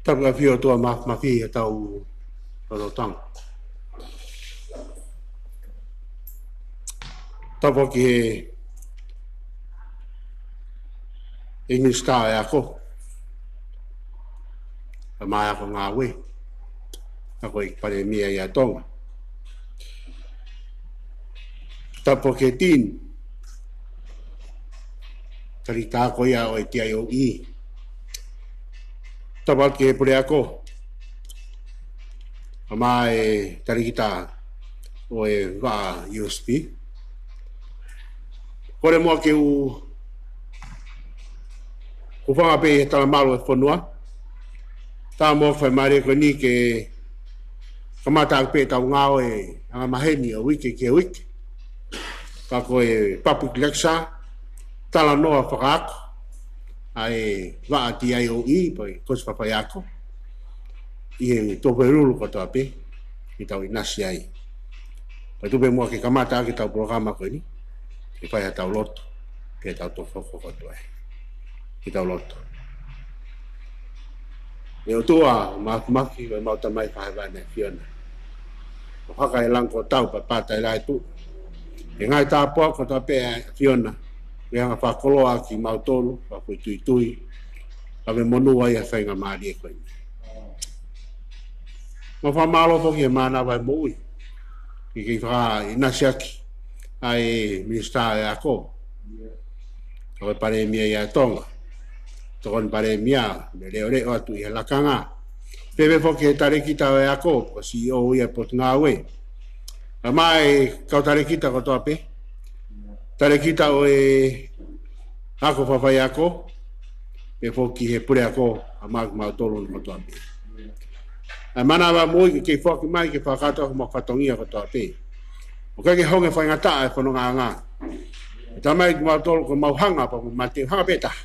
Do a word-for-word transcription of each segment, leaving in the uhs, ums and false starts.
Tapu ʻa e ʻOtua Māfimafi ʻi heʻetau lotolotonga. Tapu ki he, he Minisitā ʻo e Ako, ʻa e Ako Ngāue, ʻa ko e Palēmia ʻa Tonga. Tapu ki he Dean, Talita ko ia ʻo e T I O E. Tapu ki he Puleako, ʻa e Talita ʻo e Vaʻa U S P. Kole muʻa ke u hūfanga pē he talamalu ʻo e fonua. Tapu muʻa ki he faingamālie ko eni ke kamata ʻaki pē ʻetau ngāue angamaheni ʻo e uike ki he uike. Ka ko e public lecture, talanoa fakaako ʻa e Vaʻa T I O E, pe ko e Kōsi Faiako, ʻi he Tuʻapulelulu kotoa pē, ke tau ʻinasi ai. Ka tuku pē muʻa ke kamata ʻaki ʻetau polokalama ko eni, ke fai haʻatau lotu, ke tau tokoko kotoa ai. Ke tau lotu. ʻE ʻOtua Māfimafi, ko ʻemau Tamai Fakahēvani ʻa e ʻAfiona. ʻOku haka e langi kuo tau pea pātai lahi tuʻu. ʻE ngaahi tāpuaki kotoa pē ʻa e ʻAfiona, ke hanga fakakoloa kimautolu, fakafoʻituitui, ka ke monū ai ʻa e faingamālie ko eni. Mau fakamālō foki he mānava e moʻui. Ke kei fakaʻinasi ʻaki ʻa e Minisitā ʻo e Ako, ko e Palēmia ʻa Tonga. Tokoni Palēmia, mo e leʻoleʻo atu ʻi he lakanga. Pehē foki he Talēkita ʻo e Ako, ko e C E O ia ʻo e Potungāue. Kae ʻumaʻā e kau talēkita kotoa pē. Talēkita ʻo e Ako Fakafaiako, pehē foki he Puleako, kae ʻumaʻā kimautolu kotoa pē. ʻA e mānava moʻui ke kei foaki mai ke fakakakato homau fatongia kotoa pē. ʻOku ʻikai ke hanga ʻe he faingataʻa ʻo e fonongaʻanga. ʻE Tamai, kimautolu ko ʻemau hanga pea mo mate, hanga pē taha.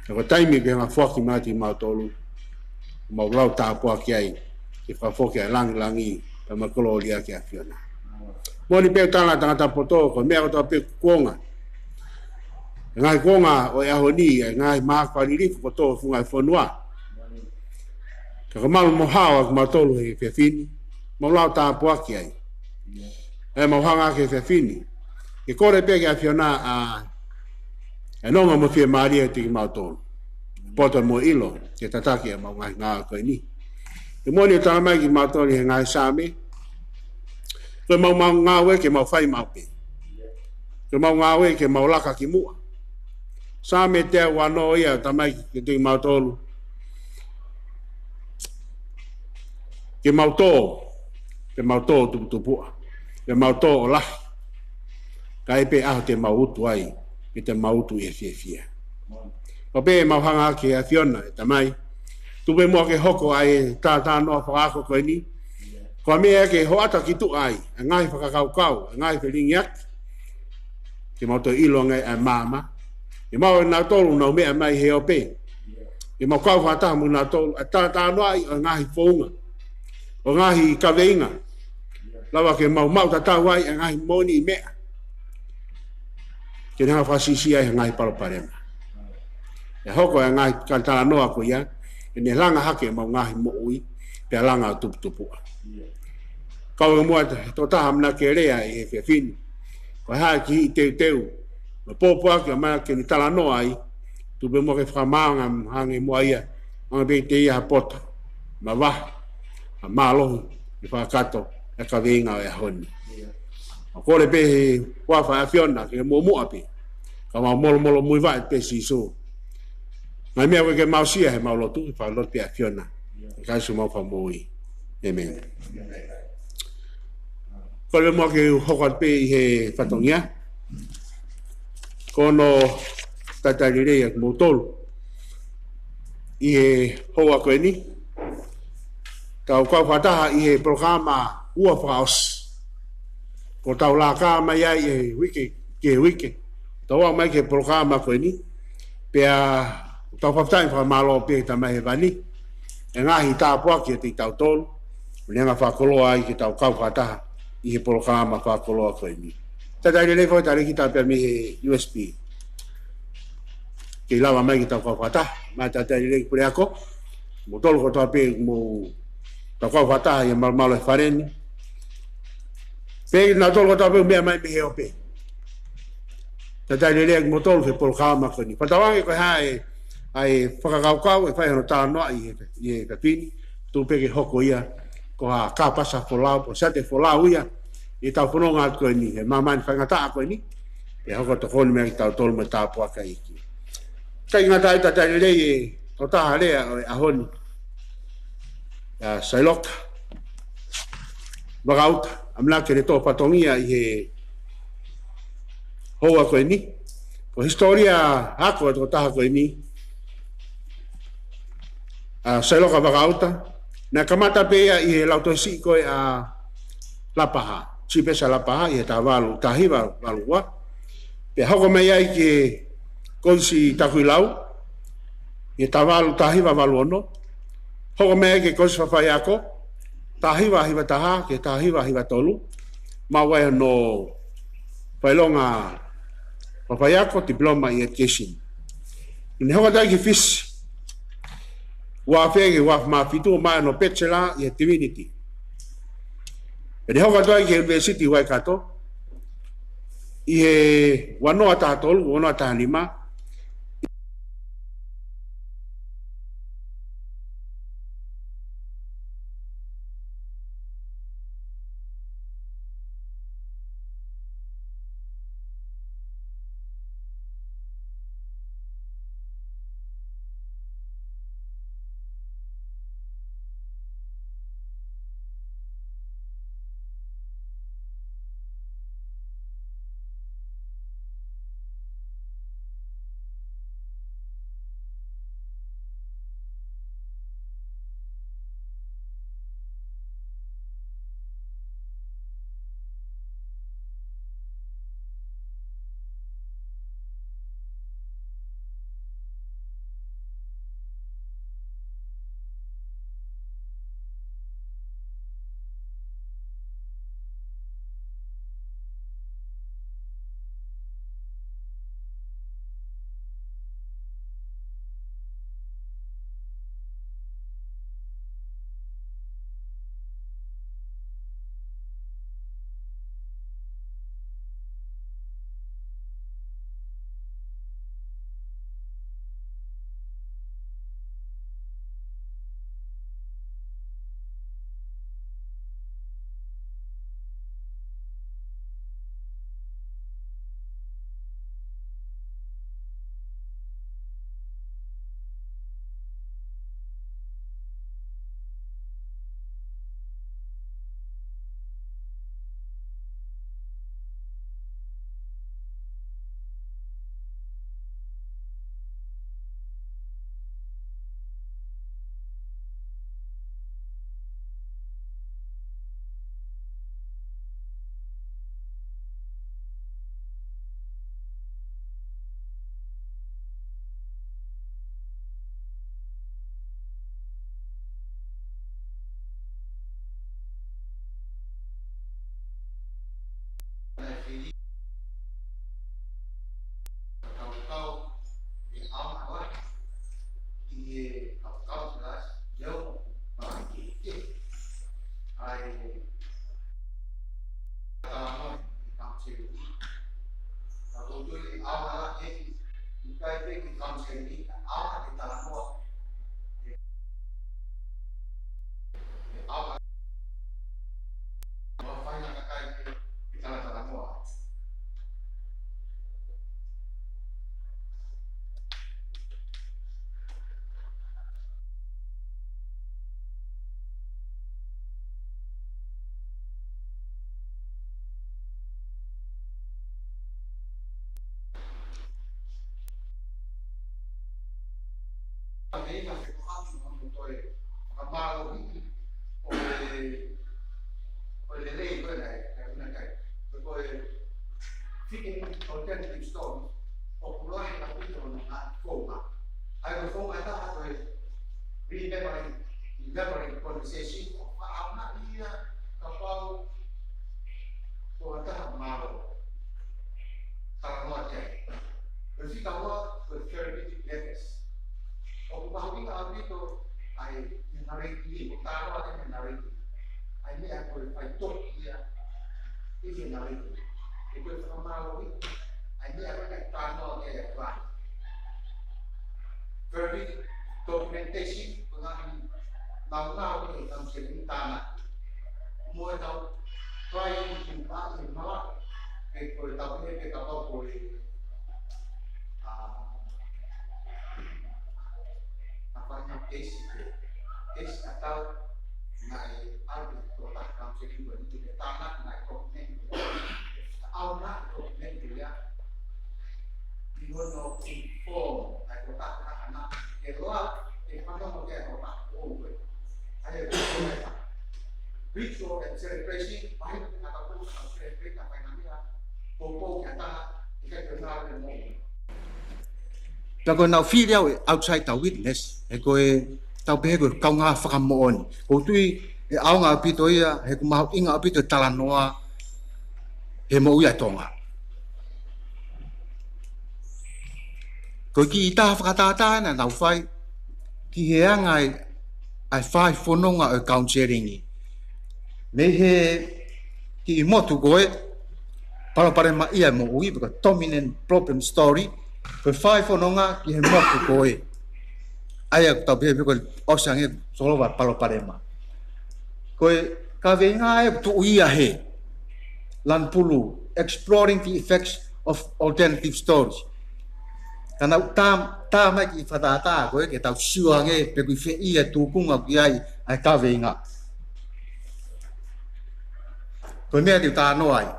Ka ko e taimi ke hanga foaki mai kiate kimautolu, mau lau tāpuaki ai, ke fakafoki ʻa e langilangi, pea mo e kolōlia ki he ʻAfiona. Moʻoni pē ʻoku tala ʻe he tangata poto, ko e meʻa kotoa pē kuonga. ʻE ngaahi kuonga ʻo e ʻaho ni, ʻe ngaahi mahaki lilifu kotoa ʻo e funga ʻo e fonua. Ka ko e malu mo e hao ʻa kimautolu he efiafi ni, mau lau tāpuaki ai. ʻE mau hanga ki he efiafi ni. Ke kole pē ki he ʻAfiona ʻa e nonga mo e fiemālie ʻiate kimautolu. Poto mo e ʻilo, ke tataki ʻemau ngaahi ngāue ko eni. Ko e moʻoni ʻoku tala mai kiate kimautolu ʻi he ngaahi Saame. Ko ʻemau, mau ngāue ke mau fai maʻu pē. Ko ʻemau ngāue ke mau laka ki muʻa. Saame teau uanoa ia ʻoku tala mai kiate kimautolu. Ke mau tō, ke mau tō tuputupuʻa, ke mau tō ʻo lahi. Ka ʻe ʻi ai pē ʻaho te mau utu ai, ke te mau utu ʻi he fiefia. Ko e pehē ʻemau hanga ki he ʻAfiona, ʻe Tamai. Tuku pē muʻa ke hoko ʻa e talanoa fakaako ko eni. Ko e meʻa ke hoʻata ki tuʻa ai, ʻa e ngaahi fakakaukau, ʻa e ngaahi felingiʻaki. Ke mau toe ʻilo ange ʻa e maama. Ke mau ʻe nautolu, nau meʻa mai he ope. Ke mau kau fakataha mo nautolu, ʻa e talanoaʻi ʻo e ngaahi founga, ʻo e ngaahi kaveinga. Lava ke mau maʻu tatau ai ʻa e ngaahi moʻoni meʻa. Ke ne hanga fakasiʻisiʻi ai ʻa e ngaahi palopalema. ʻE hoko ʻa e ngaahi talanoa ko ia, ʻe ne langa hake ʻemau ngaahi moʻui, pea langa ʻo tuputupuʻa. Kau e muʻa he tokotaha ʻamanaki ke lea ʻi he efiafi ni. Ko e hā e kiʻi teuteu, mo e pōpoaki ʻamanaki ke ne talanoa ai, tuku pē muʻa ke fakamaauʻanga ange muʻa ia, ʻoange pē kiate ia ha poto, mavahe, ha mālohi, ke fakakakato ʻa e kaveinga ʻo e ʻaho ni. ʻOku kole pē he huafa ʻo e ʻAfiona, ke muʻomuʻa pē. Ka mau molomolomuivaʻe pē Sīsū. Ngaahi meʻa ko ē ke mau aʻusia he mau lotu, ke fakalotu pē ʻa e ʻAfiona. ʻIa Kalaisi homau Fakamoʻui. ʻĒmeni. Kole muʻa ke u hoko atu pē ʻi he fatongia. Ko hono talitali lelei ʻa kimoutolu ʻi he houa ko eni. Tau kau fakataha ʻi he polokalama ua fakaʻosi. Kuo tau laka mai ai ʻi he uike ki he uike. Tau aʻu mai ki he polokalama ko eni. Pea tau fakafetaʻi fakamālō pē ki he Tamai Hēvani. ʻA e ngaahi tāpuaki ʻiate kitautolu. ʻO ne hanga fakakoloa ai ke tau kau fakataha ʻi he polokalama fakakoloa ko eni. Talitali lelei foki talēkita pea mei he U S P. kei lava mai ke tau kau fakataha. Mo e talitali lelei ki he puleako, kimoutolu kotoa pē ʻoku mou tau kau fakataha ʻi he malumalu ʻo e fale ni. Pea kimoutolu kotoa pē ʻoku meʻa mai mei he ope. Talitali lelei kimoutolu ki he polokalama ko eni. Fakatauange ko e hā e, ʻa e fakakaukau ʻe fai hono talanoaʻi ʻi he, ʻi he efiafi ni. Tuku pē ke hoko ia ko ha kāpasa folau, pe ko e siate folau ia ʻi heʻetau fononga atu ko eni he māmani faingataʻa ko eni. Pea hoko ʻo tokoni mai kiate kitautolu mo e tāpuaki ʻa e ʻEiki. ʻIkai ngata ai, talitali lelei e tokotaha lea ʻo e ʻaho ni, ʻa Sailoka Vakauta, ʻamanaki ke ne tō fatongia ʻi he houa ko eni. Ko e hisitōlia ako ʻo e tokotaha ko eni, ʻa Sailoka Vakauta, naʻe kamata pē ia ʻi he lautohi siʻi ko ē ʻa Lapaha, Sipesa Lapaha, ʻi he taha valu, taha hiva valu ua. Pea hoko mai ai ki he Kolisi Takuilau ʻi he taha valu, taha hiva valu ono. Hoko mai ai ki he Kolisi Fafaiako, taha hiva hiva taha ki he taha hiva hiva tolu. Maʻu ai hono fakaʻilonga fafaiako, diploma in education. Naʻa ne hoko atu ai ki Fisi, ua afe ki he ua afe mā fitu, ʻo maʻu ai hono bachelor ʻi he Divinity. Pea ne hoko atu ai ki he University Waikato ʻi he ua noa taha tolu, ua noa taha nima. Ko e lelei ko ē naʻe, naʻe ʻuhinga ki ai. Ko e fiki ni alternative story, ʻoku lahi ʻaupito hono ngaahi founga. ʻA ia ko e founga ʻe taha ko e remembering, remembering conversation, ʻoku faʻa ʻaonga ia kapau ko ha taha mālō talanoa ki ai. Ko e fika ua, ko e therapeutic Meʻa ko e faitoʻo ia ʻi he ngāue. ʻE ko e fakamālō ʻi ai meʻa ko e talanoa ki ai ʻa e fai. Further documentation, ko e ngaahi naunau ʻi he kauniteli ni tānaki. Mo e tau try to buy in malaʻe. Pe ko e tau pehē pe kapau ko e, ʻa, ʻa fai ngaahi keisi pe, keisi ʻa tau ngaahi ʻalu ko e taha kauniteli ko eni ke tānaki ngaahi document. ʻAu ngaahi document ia. ʻI hono inform ai ko e taha ana ke loa e fanongo ke ko e taha o ue. Ai e ko e ritual and celebration, mai ko e taha ko e celebrate ka fai ngaahi meʻa. Ko ko ke taha, ʻikai ke ngāue mo. Pea ko ʻenau fili au e outsider witness, he ko e tau pehē ko e kaungā fakamoʻoni. ʻOku ou tui ʻe ʻaonga ʻaupito ia, he ʻoku mahuʻinga ʻaupito e talanoa he moʻui ʻa Tonga. Ko e kiʻi taha fakatātā naʻa nau fai, ki he anga ai ʻa e fai fononga ʻo e counseling. Mei he kiʻi motu ko e palopalema ia e moʻui, pe ko e dominant problem story, ko e fai fononga ki he motu ko e. ʻA ia ʻoku tau pehē pe ko e ʻosi ange solova palopalema. Ko e kaveinga ʻe tuʻu ia he Lanpulu, Exploring the Effects of Alternative Stories. Ka naʻa ku tā, tā mai kiʻi fakatātā ko e ke tau sio ange pe ko e fē ia e tūkunga ʻoku ʻi ai ʻa e kaveinga. Ko e meʻa te u talanoa ai.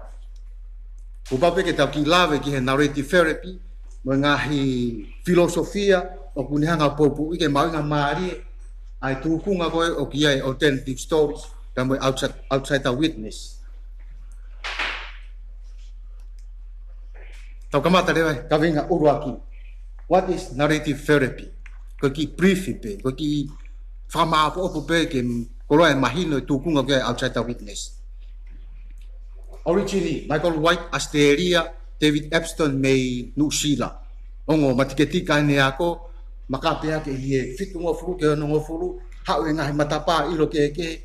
Kuo pau pē ke tau kiʻi lave ki he narrative therapy, mo e ngaahi filosofia ʻoku ne hanga ʻo poupouʻi ke mahuʻinga mālie ʻa e tūkunga ko e ʻoku ʻi ai e alternative stories, pea mo e outside, outsider witness. Tau kamata leva he kaveinga ʻuluaki. What is narrative therapy? Ko e kiʻi brief pē, ko e kiʻi fakamāʻopoʻopo pē ke koloa e mahino e tūkunga ko e outsider witness. Origin, Michael White, ʻAositelēlia, David Epston mei Nuʻusila. Ongo matiketika ʻene ako, makape ake ʻi he fitungofulu ki he onongofulu, haʻu e ngaahi matapā ʻilo kehekehe,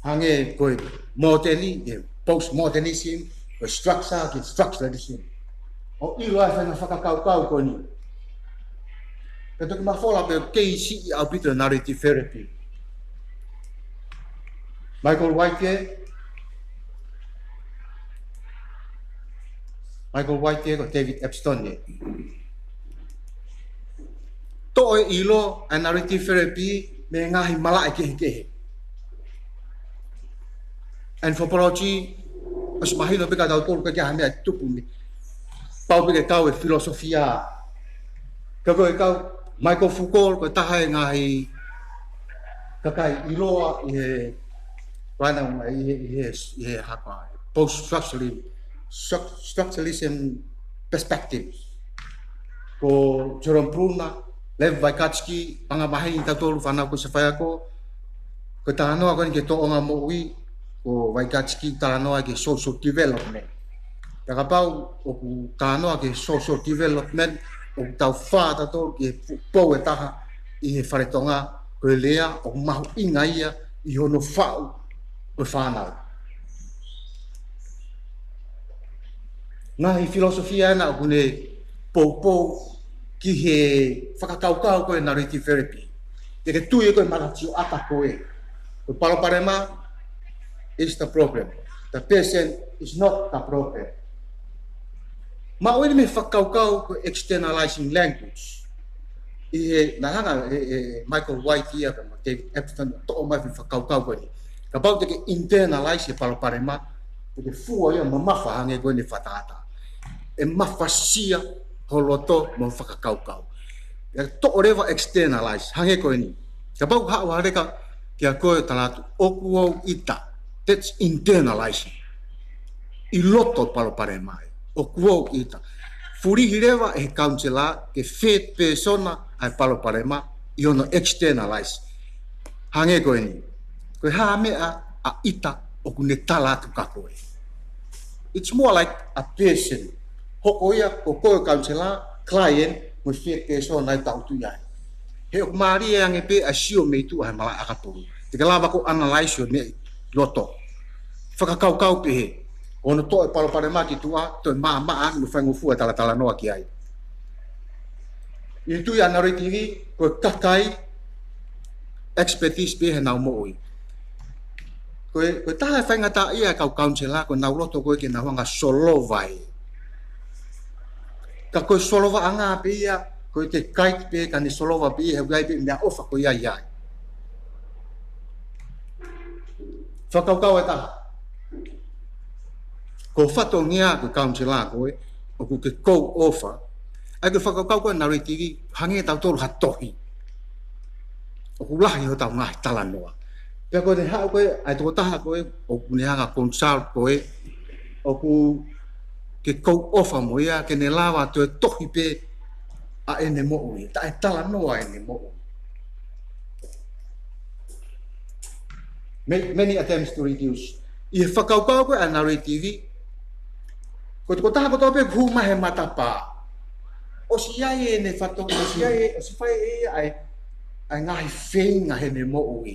hangē ko e moderni, e postmodernism, ko e structure, ki he structuralism. ʻO ʻilo ai e faʻahinga fakakaukau ko eni. Pea toki mafola pē ʻoku kei siʻi ʻaupito e narrative therapy. Michael White ē. Michael White ē, ko David Epston ē. Toʻo e ʻilo ʻa e narrative therapy mei he ngaahi malaʻe kehekehe. Anthropology, ʻosi mahino pē kia tautolu ʻikai ke ʻi ai ha meʻa tupu mei. Pau pē ke kau e filosofia. Ka ko e kau Michael Foucault, ko e taha e ngaahi kakai ʻiloa ʻi he, ʻi he, ʻi he, ʻi he hapa, post-structuralism, struct-, structuralism perspective. Ko Jerome Bruner, Lev Vygotsky, anga maheni tautolu fānau ko e ʻosi faiako, ko e talanoa ko eni ki he tōʻonga moʻui, ko Vygotsky talanoa ki he social development. Pea kapau ʻoku talanoa ki he social development, ʻoku tau fā tautolu ki he fu-, pou ʻe taha ʻi he fale Tonga, ko e lea ʻoku mahuʻinga ia ʻi hono faʻu ʻo e fānau. Ngaahi filosofia ena ʻoku ne poupou ki he fakakaukau ko e narrative therapy. Te ke tui ko e malatio ʻata ko e. Ko e palopalema is the problem. The person is not the problem. Maʻu eni mei he fakakaukau ko e externalizing language. ʻI he, naʻe hanga ʻe, ʻe, ʻe Michael White ia pea mo David Epston ʻo toʻo mai e fakakaukau ko eni. Kapau te ke internalize e palopalema, te ke fua ia mamafa hangē ko eni fakatātā. ʻE mafasia ho loto mo e fakakaukau. ʻE toʻo leva externalize, hangē ko eni. Kapau haʻu ha leka kia koe ʻo tala atu, ʻoku ou ʻita. That's internalizing. ʻI loto palopalema ē. ʻOku ou ʻita. Fulihi leva ʻe he counselor ke third persona ʻa e palopalema ʻi hono externalize. Hangē ko eni. Ko e hā meʻa ʻa ʻita ʻoku ne tala atu kia koe. It's more like a person. Hoko ia ko koe counselor, client, mo e third persona ʻe tautu ia. He ʻoku mālie ange pē ʻa e sio mei tuʻa he malaʻe ʻakapulu. Te ke lava ko e analyze ʻo e meʻa ʻi loto. fakakaukau pehē. ʻO ne toʻo e palopalema ki tuʻa, toe maʻamaʻa ange mo faingofua talatalanoa ki ai. ʻI he tui ʻa Nari TV, ko e kakai expertise pē heʻenau moʻui. Ko e, ko e taha e faingataʻaʻia ʻa e kau kaunisela, ko ʻenau loto ko ē ke nau hanga ʻo solova ē. Ka ko e solovaʻanga pē ia, ko e te kaiki pē, ka ne solova pē ia, he ʻoku ʻi ai pē meʻaʻofa ko ia ʻi ai. Fakakaukau ʻe taha. Ko e fatongia ko e kaunisela ko ē, ʻoku ke kou ʻofa. ʻA ia ko e fakakaukau ko ē ʻa Nari TV, hangē ʻe tautolu ha tohi. ʻOku lahi hotau ngaahi talanoa. Pea ko ʻene haʻu ko ē, ʻa e tokotaha ko ē, ʻoku ne hanga ʻo consult ko ē, ʻoku ke kou ʻofa mo ia, ke ne lava toe tohi pē ʻa ʻene moʻui, taʻe talanoa ʻene moʻui. Make many attempts to reduce. ʻI he fakakaukau ko ē ʻa Nari TV, ko e tokotaha kotoa pē ʻoku hū mai he matapā, ʻosi ʻi ai ʻene fatongia, ʻosi ʻi ai, ʻosi fai ʻe ia ʻa e, ʻa e ngaahi feinga heʻene moʻui.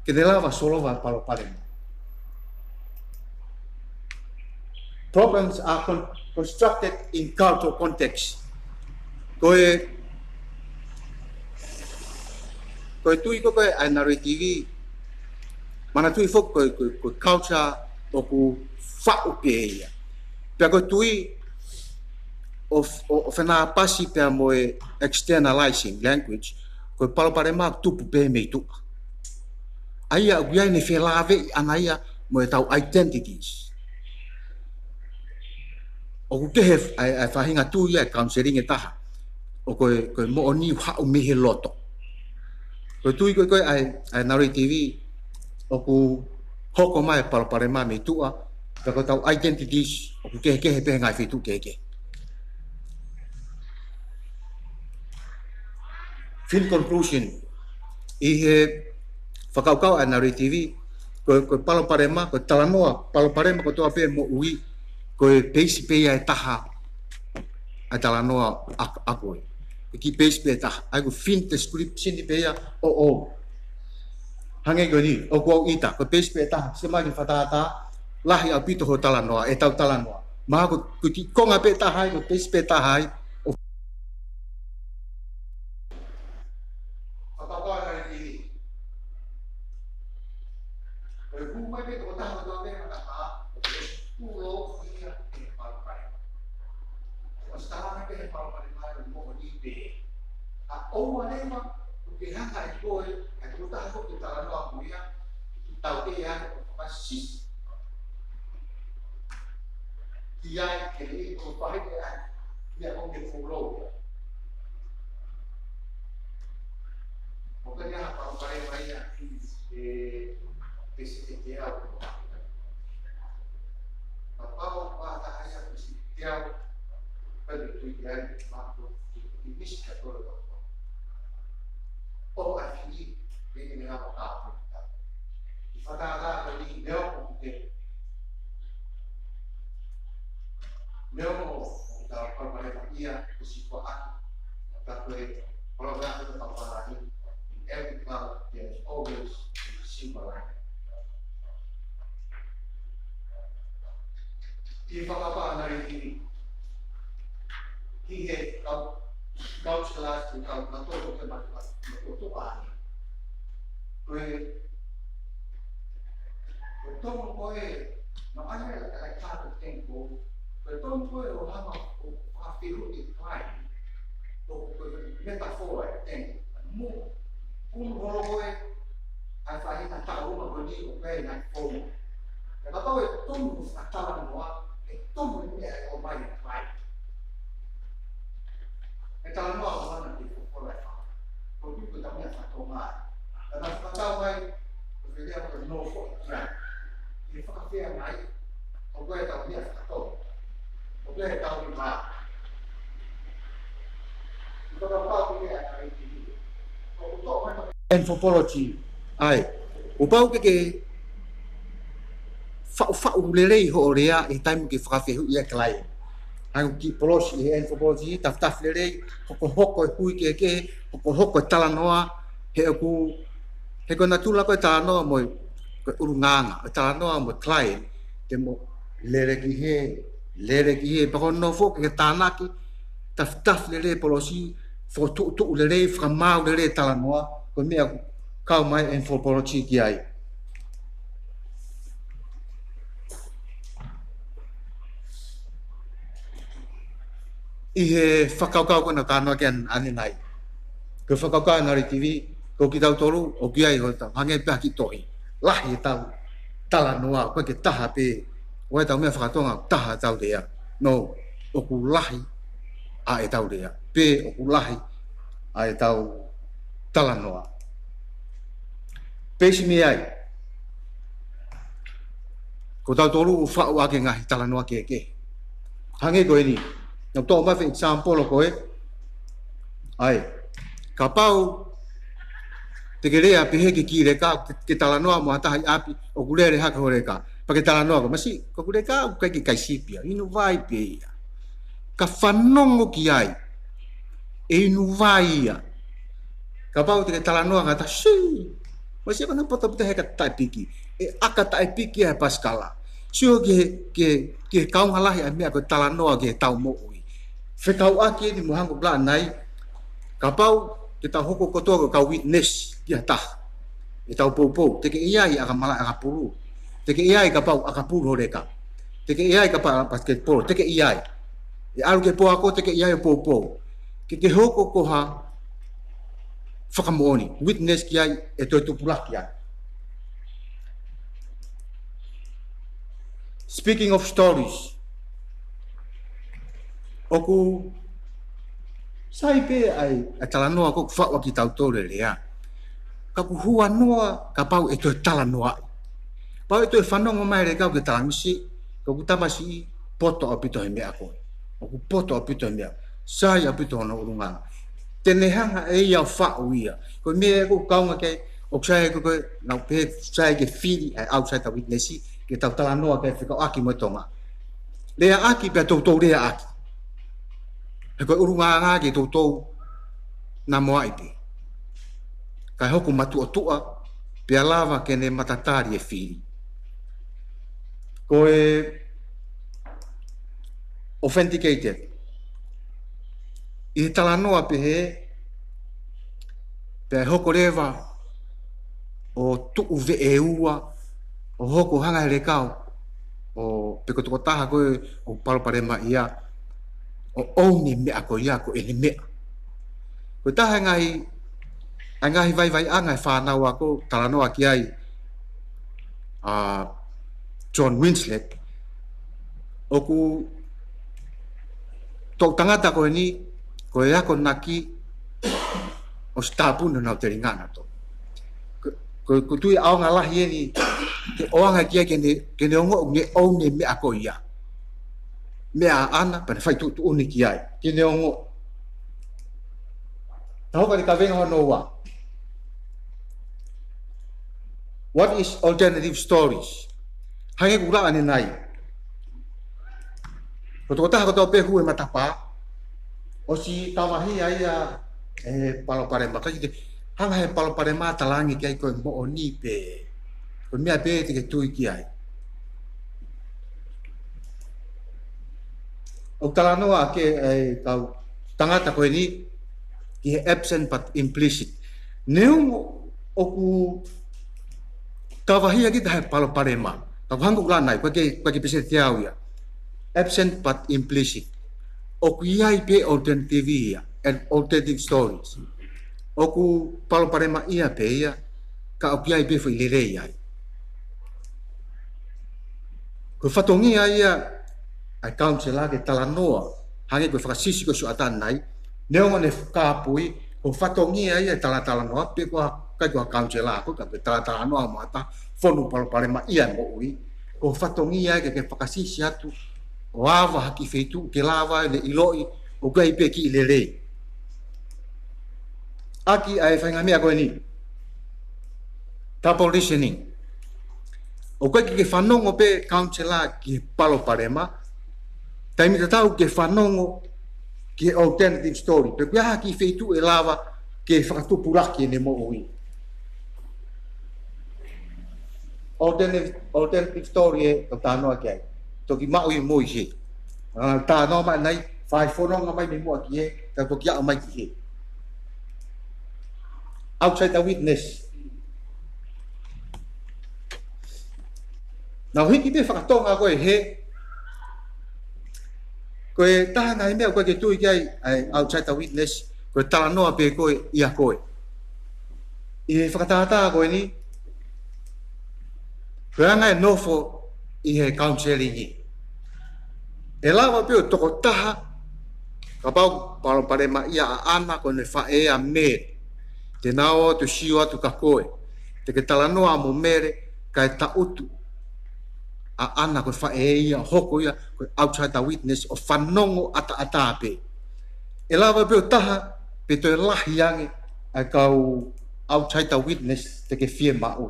Ke ne lava ʻo solova e palopalema. Problems are con-, constructed in cultural context. Ko e, ko e tui ko ē ʻa Nari TV, manatuʻi foki ko e, ko e, ko e culture ʻoku faʻu pē ia. Pea ko e tui ʻo, ʻo, ʻo fenāpasi pea mo e externalizing language, ko e palopalema ʻoku tupu pē mei tuʻa. ʻA ia ʻoku ʻi ai ʻene felāveʻi ʻana ia mo ʻetau identities. ʻOku kehe ʻa e, ʻa e faʻahinga tui ʻa e counselling ʻe taha. ʻO ko e, ko e moʻoni ʻoku haʻu mei he loto. Ko e tui ko ē ko ē ʻa e, ʻa e Nari TV, ʻoku hoko mai e palopalema mei tuʻa, pea ko ʻetau identities, ʻoku kehekehe pē he ngaahi feituʻu kehekehe. Fin conclusion, ʻi he fakakaukau ʻa Nari TV, ko, ko e palopalema, ko e talanoa, palopalema kotoa pē moʻui, ko e peisi pē ia ʻe taha ʻa e talanoa ʻa, ʻa koe. Ko e kiʻi peisi pē ʻe taha, ʻa ia ko e fin description pē ia ʻo, ʻo. Hangē ko eni, ʻoku ou ʻita, ko e peisi pē ʻe taha, sio mai ki he fakatātā, lahi ʻaupito hoʻo talanoa, ʻetau talanoa. Mahalo ko, ko e kiʻi konga pē ʻe taha ai, ko e peisi pē ʻe taha ai, ʻo fakapapauʻi ʻa e ʻEiki. Ko e hū mai pē tokotaha kotoa pē he matapā, ʻoku ʻosi pulou ia ʻe he palopalema. ʻOsi tala mai pē he palopalema ʻa e moʻoni pē. ʻA ʻoua leva, ʻoku ke hanga ʻe koe, ʻa e tokotaha ko ē ʻoku ke talanoa mo ia, ke tau ʻai ʻo fakasisi. Ki ai ke lī ko fai ke ai. Ia ko ke pulou ia. ʻOku ʻi ai ha palopalema ia ʻi he pēseti ʻe teau. Kapau ʻoku ʻi ai ha pēseti ʻe teau, pea tui ki ai, mahalo ʻoku ʻi ai ha misi ka tolo. ʻO ʻai fili, ʻe ʻi ai ha kāpui. ʻI he fakatātā ko eni neongo ʻoku ke Neongo ʻoku tau palopalemaʻia, ʻoku siʻi kuo ʻaki, ka ko e palopalema ʻoku tau palani, in every cloud there is always a silver lining. ʻI he fakapapauʻi ʻa e ʻEiki, ki he kau, kau sikalasi, kau, kau tō, tō, tō, tō, tō, tō, tō, ko e, ko e tonu ko ē, no, ʻa ia ʻa e kātoa tenki, ko e tonu ko ē ʻo hanga ʻo fakafehuʻi e client, ʻo ko e metaphor ʻa e tenki, mo, ʻunu holo ko ē, ʻa e faʻahinga taʻu uma ko eni ʻoku ʻi ai e ngaahi founga. Ka kapau ʻe tonu ʻa e talanoa, ʻe tonu e meʻa ʻe ʻomai ʻe he client. ʻE talanoa ʻo hanga ʻo folofola e fā. Ko e tui ko e tau meʻa fakatonga. Ka naʻa fakatau mai, ko e fēfē ʻa e nofo ʻi ai. ʻE fakafeangai, ʻoku ʻi ai e tau meʻa fakatonga. ʻOku ʻi ai e tau meʻa. ʻI he fakapapauʻi ʻa e ʻEiki. ʻOku tō mai anthropology. ʻAi. ʻOku pau ke ke faʻufaʻu lelei hoʻo lea ʻi he taimi ke fakafehuʻi ai e client. ʻA ia ʻoku kiʻi polosi ʻi he anthropology, tafitafi lelei, hokohoko e hui kehekehe, hokohoko e talanoa, he ʻoku, he ko e natula ko ē e talanoa mo e, Ko e ʻulungaanga ʻo e talanoa mo e client, te mo lele ki hē, lele ki hē, pea ko hono foki ke tānaki, tafitafi lelei e policy, fokotuʻutuʻu lelei, fakamaau lelei e talanoa, ko e meʻa ʻoku kau mai e anthropology ki ai. ʻI he fakakaukau ko ena ʻoku ou talanoa ki ai ʻanenai. Ko e fakakaukau narrative, ko kitautolu, ʻoku ʻi ai ʻetau, hangē pē ha kiʻi tohi. Lahi ʻetau talanoa, ʻoku ʻikai ke taha pē, ʻoku ʻi ai ʻetau meʻa faka-Tonga, taha ʻetau lea. No, ʻoku lahi ʻa ʻetau lea. Pe ʻoku lahi ʻa ʻetau talanoa. Peisi mei ai. Ko tautolu ʻoku faʻu ʻaki e ngaahi talanoa kehekehe. Hangē ko eni. Naʻá ku toʻo mai e example ko ē. ʻAi. Kapau te ke lea pehē ki he kiʻi leka, ke, ke talanoa mo ha taha ʻi ʻapi, ʻoku lele hake hoʻo leka. Pea ke talanoa koe, masiʻi, ko hoku leka, ʻoku ʻikai ke kai sipi ia. Inu vai pē ia. Ka fanongo ki ai. ʻE inu vai ia. Kapau te ke talanoa ngata, sī. Masiʻi, ko ena poto pita he ʻaka taʻepiki. ʻE ʻaka taʻepiki ia he pasikala. Sio ki he, ki he, ki he kaunga lahi ʻa e meʻa ko e talanoa ki heʻetau moʻui. Fekauʻaki eni mo e hangē ko ʻeku lea ʻanenai. Kapau te tau hoko kotoa ko e kau witness ki ha taha. ʻEtau poupou. Te ke ʻi ai ʻakapulu, ʻakapulu. Te ke ʻi ai kapau ʻakapulu hoʻo leka. Te ke ʻi ai kapau basketball. Te ke ʻi ai. ʻE ʻalu ki he pō ako, te ke ʻi ai ʻo poupou. Ke ke hoko ko ha fakamoʻoni, witness ki ai, ʻe toe tupulaki ai. Speaking of stories, ʻoku sai pē ʻa e, ʻa e talanoa ko ē ʻoku faʻu ʻaki kitautolu e lea. Ka ʻoku huanoa kapau ʻe toe talanoaʻi. Kapau ʻe toe fanongo mai e leka ʻoku ke talamai, ko ʻeku tamasiʻi poto ʻaupito he meʻa ko ē. ʻOku poto ʻaupito he meʻa. Sai ʻaupito hono ʻulungaanga. Te ne hanga ʻe ia ʻo faʻu ia. Ko e meʻa ʻoku kaunga ki ai, ʻoku sai ko ē, naʻá ku pehē sai ke fili ʻa e outside witness, ke tau talanoa ki ai fekauʻaki mo e Tonga. Leaʻaki pea toutou leaʻaki. He ko e ʻulungaanga ke toutou namoaʻi pē. Kae hoko matuʻotuʻa, pea lava ke ne matatali e fili. Ko e authenticated. ʻI he talanoa pehē, pea hoko leva ʻo tuʻu veʻe ua, ʻo hoko hangē ha leka ʻo, ʻo pe ko e tokotaha ko ē ʻoku palopalema ia, ʻo ʻomi e meʻa ko ia ko ʻene meʻa. Ko e taha e ngaahi, ʻa e ngaahi vaivaiʻanga e fānau ako talanoa ki ai, ʻa John Winslett, ʻoku toʻu tangata ko eni, ko e akonaki ʻosi tāpuni honau telinga naʻa tō. Ko, ko, ko e tui ʻaonga lahi eni, ke ʻoange ki ai ke ne, ke ne ongoʻi ʻoku ne ʻomi e meʻa ko ia. Meʻa ʻaʻana, pea ne fai tuʻutuʻuni ki ai. Ke ne ongoʻi. Tau hoko ki he kaveinga hono ua. What is alternative stories? Hangē ko ʻeku lea ʻanenai. Ko e tokotaha ko ē ʻoku tau pehē ʻoku hū he matapā, ʻosi kavahia ia ʻe he palopalema. Ka ʻikai ke hanga ʻe he palopalema ʻo talaange ki ai ko e moʻoni pē. Ko e meʻa pē te ke tui ki ai. ʻOku talanoa ʻa e, ʻa e kau tangata ko eni ki he absent but implicit. Neongo ʻoku kavahia kita he palopalema. Ka ko e hangē ko ʻeku lea ʻanenai, ʻoku ʻikai ke, ʻoku ʻikai ke peseti au ia. Absent but implicit. ʻOku ʻi ai pē alternative ia, and alternative stories. ʻOku palopalema ia pē ia, ka ʻoku ʻi ai pē foʻi lelei ai. Ko e fatongia ia ʻa e kaunisela ke talanoa, hangē ko e fakasisi ko ē ʻa e sioʻata ʻanenai, neongo ʻene kāpui, ko e fatongia ia e talatalanoa, pe ko ha, ʻikai ko ha kaunisela, ko e ka, ko e talatalanoa mo ha taha fonu palopalema ia e moʻui, ko e fatongia ia ke, ke fakasisi atu, ʻo ava ha kiʻi feituʻu, ke lava ʻene ʻiloʻi, ʻoku ʻi ai pē kiʻi lelei. ʻAki ʻa e faʻahinga meʻa ko eni. Double listening. ʻOku ʻikai ke fanongo pē kaunisela ki he palopalema. Taimi tatau ke fanongo ki he alternative story. Pe ko e hā ha kiʻi feituʻu ʻe lava ke fakatupulaki ʻene moʻui. alternative, alternative story ʻe tau talanoa ki ai. Toki maʻu ʻi muʻa ʻi hē. ʻA, talanoa mai nai, fai fononga mai mei muʻa ki hē, tau toki aʻu mai ki hē. Outsider witness. Naʻa ku hiki pē fakatonga ko ē hē. Ko e taha ngaahi meʻa ko ē ke tui ki ai, ʻa e outsider witness, ko e talanoa pē ko ē ʻia koe. ʻI he fakatātā ko eni, ko e anga e nofo ʻi he counseling ʻi. ʻE lava pē ʻo tokotaha, kapau palopalemaʻia ʻaʻana ko ʻene faʻē ʻa Mele. Te nau ō atu ʻo sio atu kia koe. Te ke talanoa mo Mele, kae tangutu ʻaʻana ko e faʻē ia, hoko ia ko e outsider witness ʻo fanongo ʻataʻatā pē. ʻE lava pē ʻo taha, pe toe lahi ange ʻa e kau outsider witness te ke fiemaʻu.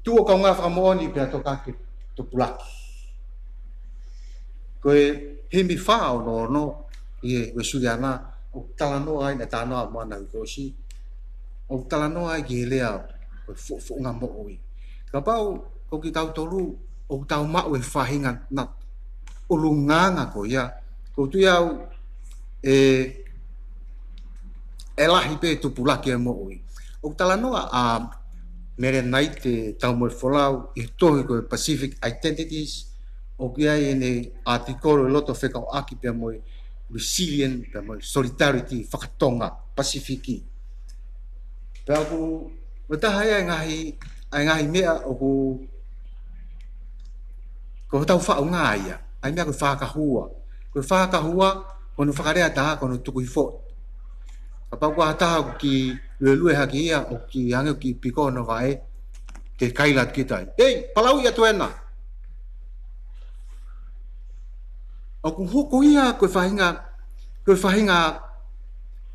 Tuʻu ʻo kaungā fakamoʻoni pea toka ke tupulaki. Ko e himi fā ono ono ʻi he Uēsiliana, ʻoku talanoa ai, naʻe talanoa mo ʻAna Uikosi, ʻoku talanoa ai ki he lea ko e fuʻu, fuʻu ngaahi moʻui. Kapau ko kitautolu ʻoku tau maʻu e faʻahinga na ʻulungaanga ko ia, ʻoku ou tui au ʻe, ʻe lahi pē tupulaki e moʻui. ʻOku talanoa ʻa Mele Naite, tau mo e folau, ʻi he tohi ko e Pacific Identities, ʻoku ʻi ai ʻene ʻātikolo ʻi loto fekauʻaki pea mo e resilient, pea mo e solidarity fakatonga Pasifiki. Pea ʻoku, ʻoku taha ia e ngaahi, ʻa e ngaahi meʻa ʻoku, ko hotau faʻunga ia, ʻa e meʻa ko e fakahua. Ko e fakahua, ko hono fakalea ʻe taha, ko hono tukuhifo. Kapau ko ha taha ʻoku kiʻi luelue hake ia, ʻoku kiʻi hangē ʻoku kiʻi piko hono vaʻe, ke kaila atu kita ai. Ei, palauʻi atu ena. ʻOku hoko ia ko e faʻahinga, ko e faʻahinga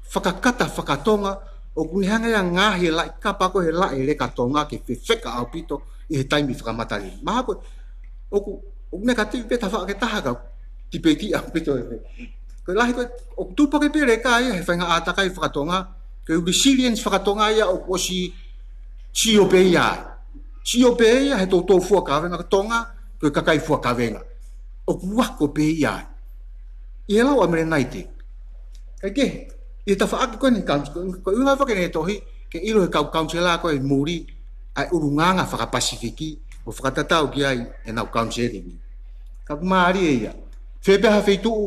fakakata fakatonga, ʻoku ne hanga ia ʻo ngaohi e laʻi kapa ko ē he laʻi leka Tonga ke fefeka ʻaupito ʻi he taimi fakamatelié. Mahalo ko ē, ʻoku, ʻoku ne kati pē tafaʻaki ʻe taha ka tipeiti ʻaupito ē. Ko e lahi ko ē, ʻoku tupu hake pē leka ia he faʻahinga ʻātakai fakatonga, ko e resilience fakatonga ia ʻoku ʻosi sio pē ia ai. Sio pē ia he toutou fua kavenga ko Tonga, ko e kakai fua kavenga. ʻOku ako pē ia ai. ʻI he lau ʻa Mele Naite. Kae kehe, ʻi he tafaʻaki ko eni kau, ko, ko e ʻuhinga foki ʻene tohi, ke ʻilo he kau kaunsela ko ē ʻi muli, ʻa e ʻulungaanga fakapasifiki, ʻo fakatatau ki ai ʻenau counseling. Ka ʻoku mālie ia. Fē pē ha feituʻu,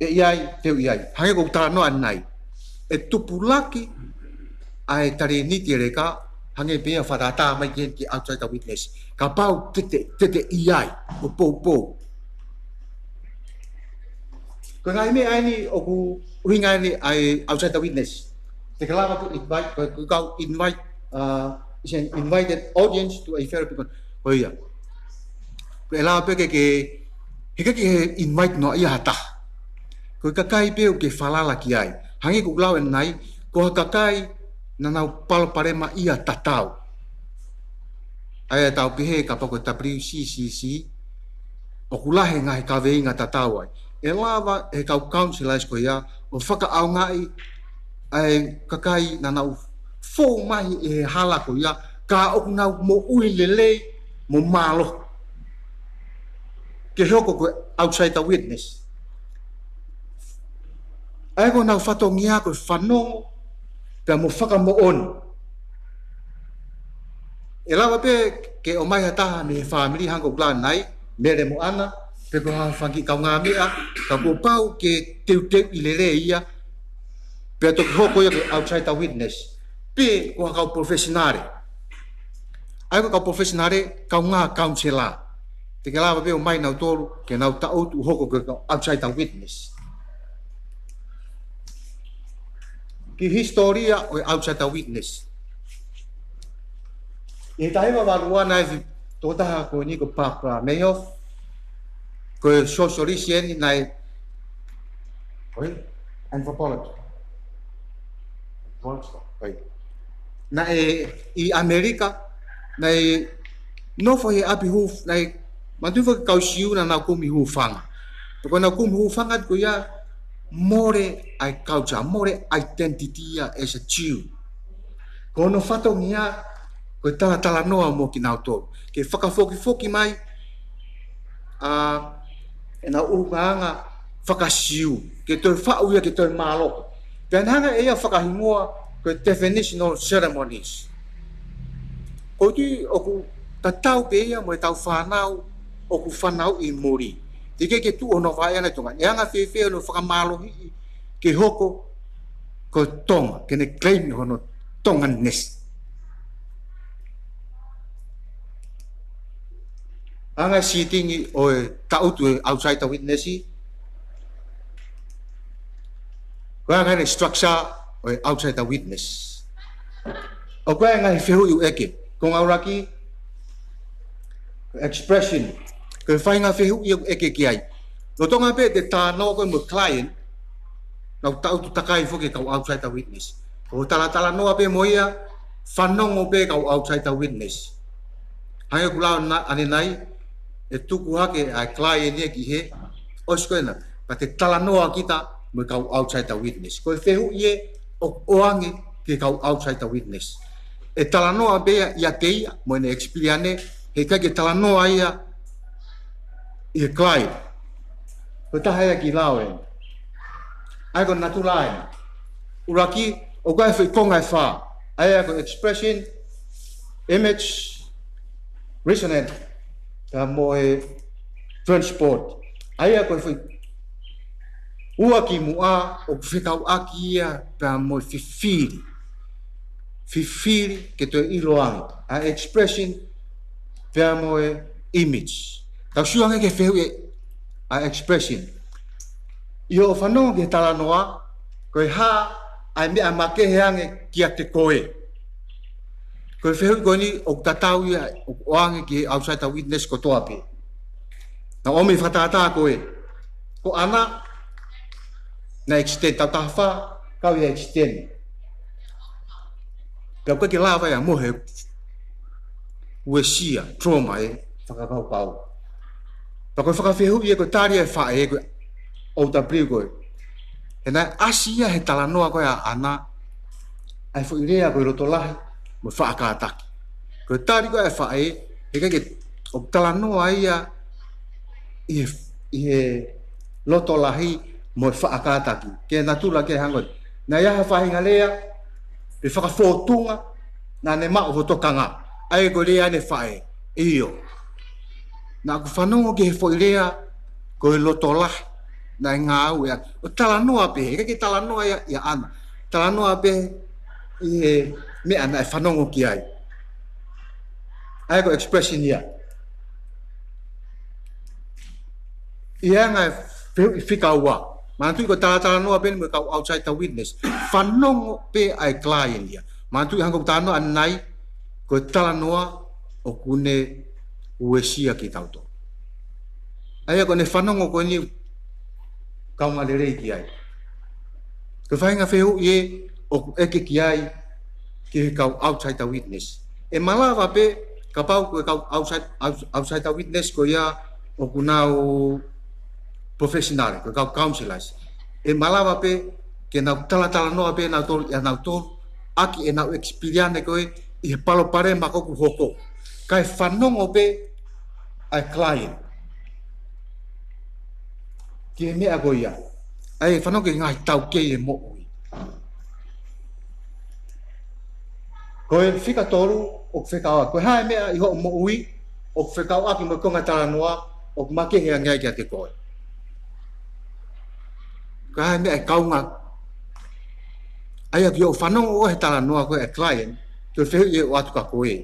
ʻe ʻi ai, te u ʻi ai. Hangē ko ʻeku talanoa ʻanenai. ʻE tupulaki ʻa e talēniti e leka, hangē pē ia fakatātā mai ki he, ki he outsider witness. Kapau te te, te te ʻi ai, ʻo poupou. Ko e ngaahi meʻa eni ʻoku ʻuhinga eni ʻa e outsider witness. Te ke lava pē ʻo invite, ko e, ko e kau invite, uh, is an invited audience to a therapy con-, ko ia. Ko e lava pē ke, ke, he ke, ke invite noa ia ha taha. Ko e kakai pē ʻoku ke falala ki ai. Hangē ko ʻeku lau ʻanenai, ko ha kakai naʻa nau palopalemaʻia tatau. ʻA ia ʻe tau pehē kapau ko e W C C C, ʻoku lahi e ngaahi kaveinga tatau ai. ʻE lava e kau counsellors ko ia ʻo fakaʻaongaʻi ʻa e kakai naʻa nau fou mai ʻi he hala ko ia, ka ʻoku nau moʻui lelei mo mālohi. Ke hoko ko e outsider witness. ʻA ia ko honau fatongia ko e fanongo, pea mo fakamoʻoni. ʻE lava pē ke ʻomai ha taha mei he fāmili hangē ko ʻeku lau ʻanenai, Mele mo ʻAna, pe ko ha fanga kiʻi kaungāmeʻa, ka kuo pau ke teuteuʻi lelei ia, pea toki hoko ia ko e outsider witness. Pe ko ha kau professional. ʻA ia ko e kau professional, kaungā kaunsela. Te ke lava pē ʻo ʻomai nautolu, ke nau tangutu ʻo hoko ko e kau outsider witness. Kiʻi hisitōlia ʻo e outsider witness. ʻI he taha hiva valu ua naʻe ʻi ai e tokotaha ko eni ko Barbara Mayhof, ko e sosialisi eni naʻe, ʻoi, anthropologist. Anthropologist, ʻoi. Naʻe ʻi ʻAmelika, naʻe nofo he ʻapi hū-, naʻe manatu foki e kau Siu naʻa nau kumi hūfanga. Pea ko ʻenau kumi hūfanga ko ia mole ʻa e culture, mole identity ia as a Jew. Ko hono fatongia, ko e talatalanoa mo kinautolu. Ke fakafokifoki mai, ʻa, ʻenau ʻulungaanga faka-Siu. Ke toe faʻu ia, ke toe mālohi. Pea naʻe hanga ʻe ia ʻo fakahingoa, ko e definitional ceremonies. Ko e tui ʻoku tatau pē ia mo ʻetau fānau, ʻoku fanauʻi muli. Teʻeki ke tuʻu hono vaʻe ʻana ʻi Tonga. ʻE anga fēfē hono fakamālohiʻi ke hoko ko Tonga, ke ne claim hono Tonganesi. Anga e sitting ʻo e taʻutu e outsider witness, ko e anga e structure ʻo e outsider witness. ʻOku ʻi ai e ngaahi fehuʻi ʻoku ʻeke. Ko e ngāue ʻuluaki, expression. Ko e faʻahinga fehuʻi ʻoku ʻeke ki ai. Lolotonga pē ʻete talanoa ko ē mo e client, nau taʻutu takai foki e kau outsider witness. Ko e talatalanoa pē mo ia, fanongo pē kau outsider witness. Hangē ko e lau ʻanenai, ʻe tuku hake ʻa e client ia ki hē, ʻosi ko ena, pea te talanoa kita mo e kau outsider witness. Ko e fehuʻi ē ʻoku ʻoange ki he kau outsider witness. ʻE talanoa pē ia ʻiate ia, mo ʻene experience, heʻikai ke talanoa ia ʻi he client. Ko e taha ia e kiʻi lau ē. ʻA ia ko e natula ē. ʻUluaki, ʻoku ʻi ai e foʻi konga ʻe fā. ʻA ia ko e expression, image, resonance, pea mo e transport. ʻA ia ko e foʻi ua kimuʻa ʻoku fekauʻaki ia pea mo e fifili. Fifili ke toe ʻiloange. ʻA e expression pea mo e image. Tau sio ange ki he fehuʻi ʻa e expression. ʻI hoʻo fanongo ki he talanoa, ko e hā ʻa e meʻa makehe ange kiate koe? Ko e fehuʻi ko eni ʻoku tatau ia, ʻoku ʻoange ki he outsider witness kotoa pē. Naʻa ʻomi fakatātā ko ē. Ko ʻAna, naʻe accident, taʻu taha fā, kau ia accident. Pea ʻoku ʻikai ke lava ia mo e uesia, trauma ē, fakakaukau. Pea ko e fakafehuʻi ē ko e tali ʻa e faʻē ko ē, O W ko ē. He naʻe ʻasi ia he talanoa ko ē ʻa ʻAna, ʻa e foʻi lea ko e loto lahi mo e faʻa kātaki. Ko e tali ko ē ʻa e faʻē, heʻikai ke, ʻoku talanoa ia ʻi he, ʻi he loto lahi mo e faʻa kātaki. Ke natula ke hangē ko ē. Naʻe ʻi ai ha faʻahinga lea, pe fakafōtunga, naʻa ne maʻu ho tokanga. ʻA ia ko e lea ʻa ʻene faʻē. ʻIo. Naʻa ku fanongo ki he foʻi lea, ko e loto lahi, naʻe ngāue ʻaki. ʻO talanoa pē, heʻikai ke talanoa ia, ia ʻAna. Talanoa pē ʻi he meʻa naʻe fanongo ki ai. ʻA ia ko e expression ia. ʻI he anga e fehuʻi fika ua. Manatuʻi ko e talatalanoa pē eni mo e kau outsider witness. Fanongo pē ʻa e client ia. Manatuʻi hangē ko ʻeku talanoa ʻanenai, ko e talanoa ʻoku ne uesia kitautolu. ʻA ia ko ʻene fanongo ko eni kaungā lelei ki ai. Ko e faʻahinga fehuʻi ē ʻoku ʻeke ki ai ki he kau outsider witness. ʻE malava pē, kapau ko e kau outside, outs-, outsider witness ko ia ʻoku nau professional, ko e kau counselors. ʻE malava pē ke nau talatalanoa pē nautolu, ʻia nautolu, ʻaki ʻenau experience ko ē ʻi he palopalema ko ē ʻoku hoko. Kae fanongo pē ʻa e client ki he meʻa ko ia. ʻA ia fanongo ki he ngaahi taukei e moʻui. Ko e fika tolu ʻoku fekauʻaki. Ko e hā e meʻa ʻi hoʻo moʻui ʻoku fekauʻaki mo e konga talanoa ʻoku makehe ange ai kiate koe? Ko e hā e meʻa ʻe kaunga? ʻA ia ko hoʻo fanongo ʻo he talanoa ko ē ʻa e client, ko e fehuʻi ē ʻoku ʻatu kia koe.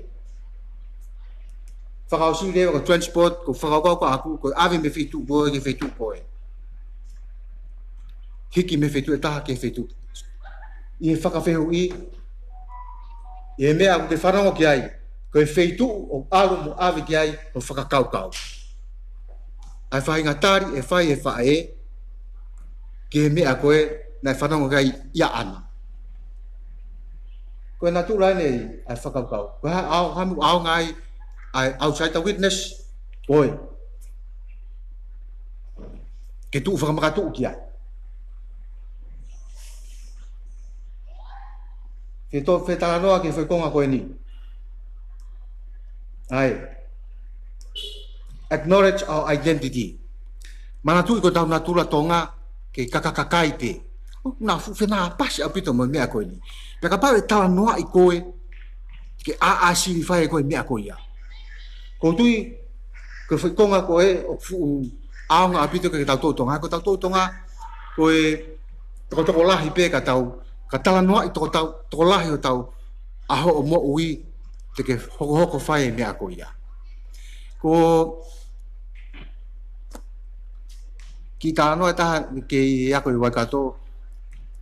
Fakaʻosi leva ko e transport, ko e fakakaukau ʻaku, ko e ʻave mei he feituʻu ko ē ki he feituʻu ko ē. Hiki mei he feituʻu ʻe taha ki he feituʻu. ʻI he fakafehuʻi, ʻi he meʻa ʻoku ke fanongo ki ai, ko e feituʻu ʻoku ʻalu mo ʻave ki ai hoʻo fakakaukau. ʻA e faʻahinga tali ʻe fai ʻe he faʻē ki he meʻa ko ē naʻe fanongo ki ai ʻia ʻAna. Ko e natula eni ʻa e fakakaukau. Ko e hā e ʻaonga, hā e ʻaonga ai ʻa e outsider witness, ko e ke tuʻu fakamakatuʻu ki ai. Ke tau fetalanoa ki he foʻi konga ko eni. ʻA e, acknowledge our identity. Manatuʻi ko ʻetau natula Tonga, ke kakakakai pē. ʻOku na fuʻu fenāpasi ʻaupito mo e meʻa ko eni. Pea kapau ʻe talanoaʻi koe, ke ʻāʻāsili fai koe meʻa ko ia. Ko e tui, ko e foʻi konga ko ē, ʻoku fuʻu ʻaonga ʻaupito ke tau toʻu Tonga. Ko tau toʻu Tonga, ko e tokotokolahi pē ka tau, ka talanoaʻi tokotau, tokolahi ʻo tau ʻaho ʻo moʻui te ke hokohoko fai e meʻa ko ia. Ko e kiʻi talanoa ʻe taha ke ʻi ako ʻi Waikato,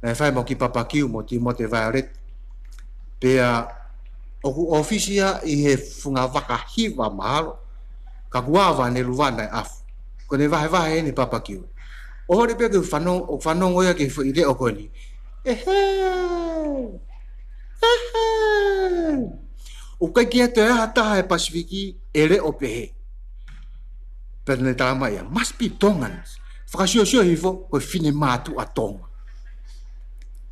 naʻe fai mo Ki Papakiu mo Timote Violet. Pea ʻoku ʻōfisi ia ʻi he funga vaka hiva mahalo, ka kuo ava ʻene luva naʻe ʻafu. Ko ʻene vahevahe eni Papakiu. ʻO holi pē ke fanongo, ʻo fanongo ia ki he foʻi leʻo ko eni. ʻEhē! ʻEhē! ʻOku ʻikai ke toe ʻi ai ha taha he Pasifiki ʻe leʻo pehē. Pea ne talamai ia, must be Tongans. Fakasiosio hifo, ko e finemātuʻa Tonga.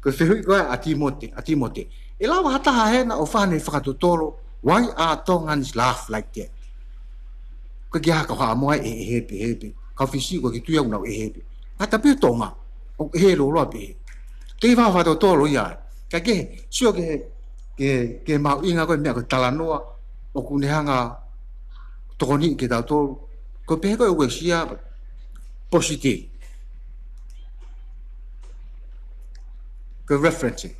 Ko e fehuʻi ko ē ʻa Timote, ʻa Timote. ʻE lava ha taha hena ʻo fai haʻane fakatotolo, why are Tongans laugh like that? Ko e kiʻi hā kau Haʻamoa ʻe, ʻehē pē, ʻehē pē. Kau Fisi ko e kiʻi tui au nau ʻehē pē. Ngata pē Tonga, ʻoku ʻehē lōloa pē. Te i fakatotolo ia. Ka ke, sio ke, ke, ke mahuʻinga ko e meʻa ko e talanoa, ʻoku ne hanga tokoni kiate kitautolu. Ko e pehē ko e uesia, positive. Ko e referencing.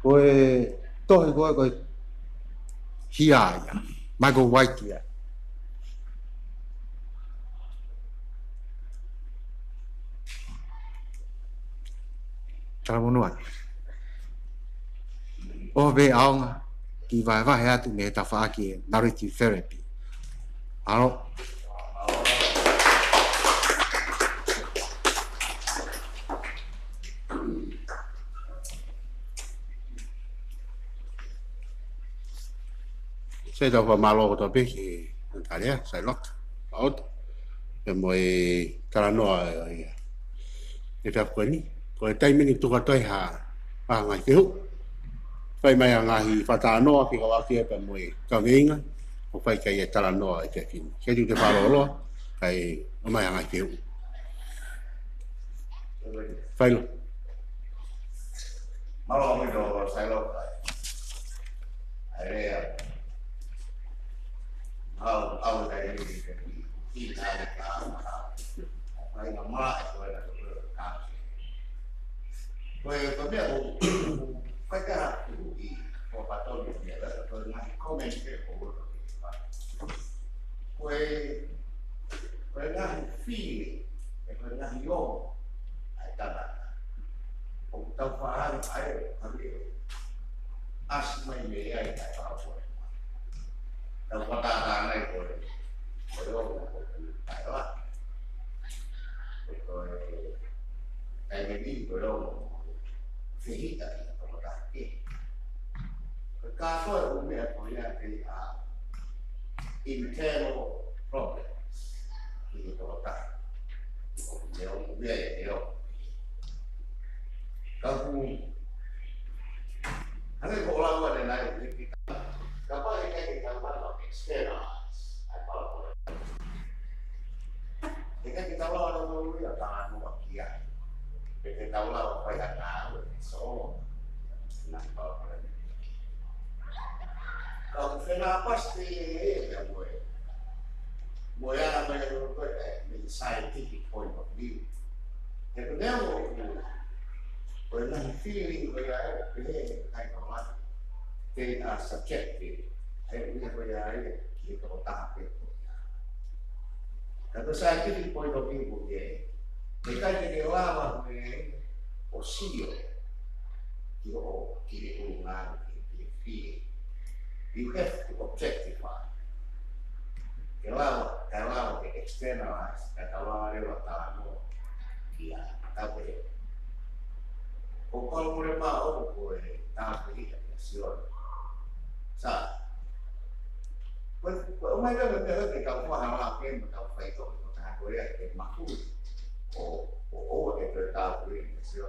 Ko e tohi ko ē, ko e hia ia. Michael White ia. Talamonū atu. ʻOfa pē ʻaonga, kiʻi vahevahe atu mei he tafaʻaki ʻo e narrative therapy. ʻAlo. Sai, tau fakamālō kotoa pē ki he Kalea, Sailoka, Paota. Pea mo e talanoa ʻo e, ʻo e efiafi ko eni. Ko e taimi eni tuku atu ai ha, ha ngaahi fehuʻi. Fai mai ha ngaahi fakatalanoa ke kau ʻaki pea mo e kaveinga. ʻO fai ki ai e talanoa ʻo e efiafi ni. Sai, tuku ke fakalōloa, kae ʻomai ha ngaahi fehuʻi. Failo. Mālō ʻaupito Sailoka. ʻAi lea. Au, au tai ni ke ki, ki, ka, ka, ka. Ai na ma, ko e na ko e ka. Ko e, ko e meʻa ʻoku, ʻoku fai ka, ʻoku ki, ko e patoni meʻa, ko e ngaahi comment ke ko e, ko e, ko e ngaahi feeling, ʻe ko e ngaahi ongo, ʻa e tangata. ʻOku tau faʻa ʻai, ʻai, ʻasi mai mei ai, ʻa e pau ko ē. Tau fakatātā nai ko e, ko e ongo, ko e taʻeʻaonga. Ko e, ko e, taimi ni ko e ongo, fehiʻa ki he tokotaha kehe. Ko e kātoa ʻo e meʻa ko ia kei ʻa internal problems ki he tokotaha. ʻO ne ongo ia e ongo. Ka ʻoku hangē ko e lau ʻanenai, ʻoku ʻikai ke tau, kapau ʻe ʻikai ke tau lava externalize ʻa e palopalema. ʻE ʻikai ke tau lava ʻo lau ia talanoa ki ai. Pe ke tau lava ʻo fai ha ngāue ke solo. Ngaahi palopalema. Ka ʻoku fenāpasi pē ia mo e, mo e anga mai ʻo ko e, mei he scientific point of view. He ko e meʻa ʻoku, ko e ngaahi feeling ko ia ʻe pehē ʻe he kakai Tonga, they are subjective. ʻA ia ko ia ʻa e ki he tokotaha pē ko ia. Ka ko e scientific point of view ko ia, ʻe ʻikai ke ke lava ko ia ʻo sio ki hoʻo, ki he ʻulungaanga, ki he, ki he feeling. You have to objectify. Ke lava, ke lava ke externalize, ke lava leva talanoa ki ai. Ka ko e, ko e palopalema ʻoku ko e tāpuekina ki he sio. Sa, ko e, ko e ʻomai ka me meʻa ke kau faʻa hala ke mo kau faitoʻo ko e taha ko ia ke maku. ʻO, ʻo, ʻo ke toe tāpuekina ki he sio.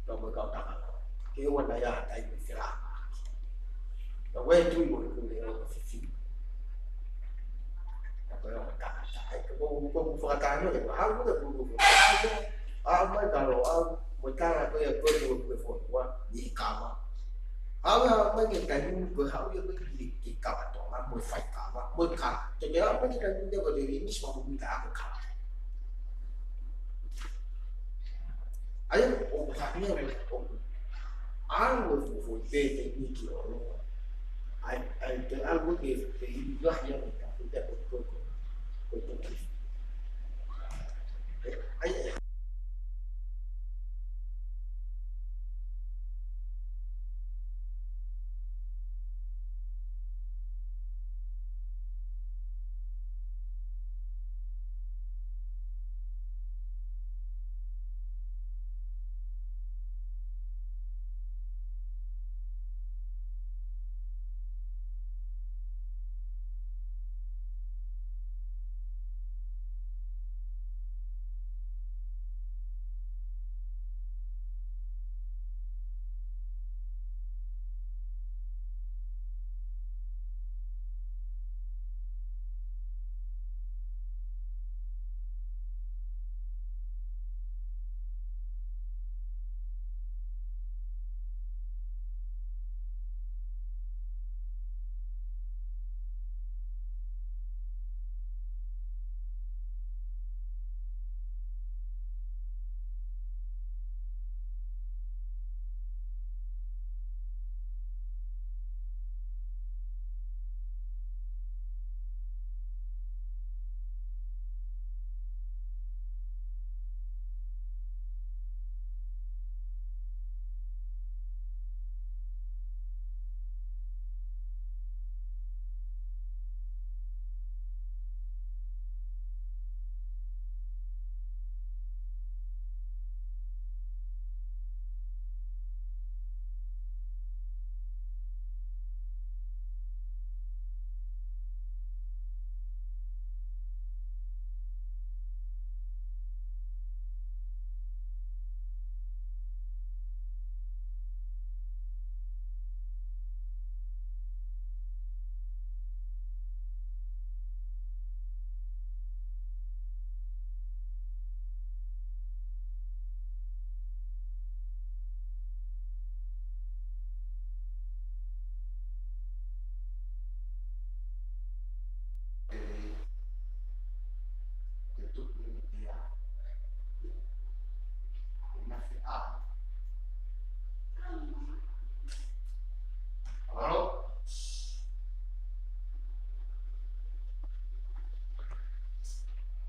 Ka mo e kau tangata. Ke ʻoua naʻa ʻi ai ha taimi ʻe felāveʻi. Ka ʻoku ou tui mo e kule ʻo e fefine. Ka ko e ongo tangata. ʻAi, ka ko, ko, ko fakatātā, ko e hau, ko e kulu, ko e hau, ʻa mai ka lo, ʻa, mo e tala ko e, ko e, ko e, ko e fonua, ni kama. Hau, hau, mai ke taimi, ko e hau, ia ko e ki, ki kama Tonga, mo e fai kama, mo e kama. Te ke hau, mai ke taimi, ko e te, ni sima mo mita ako kama. ʻAi, ʻo, ʻo, ʻo, ʻalu e fuofua pē te niki ʻo loa. ʻAi, ʻai, te ʻalu ke, ke ʻi lahi ange ka, ko te ko, ko, ko, ko, ko, ko. ʻAi, ʻai.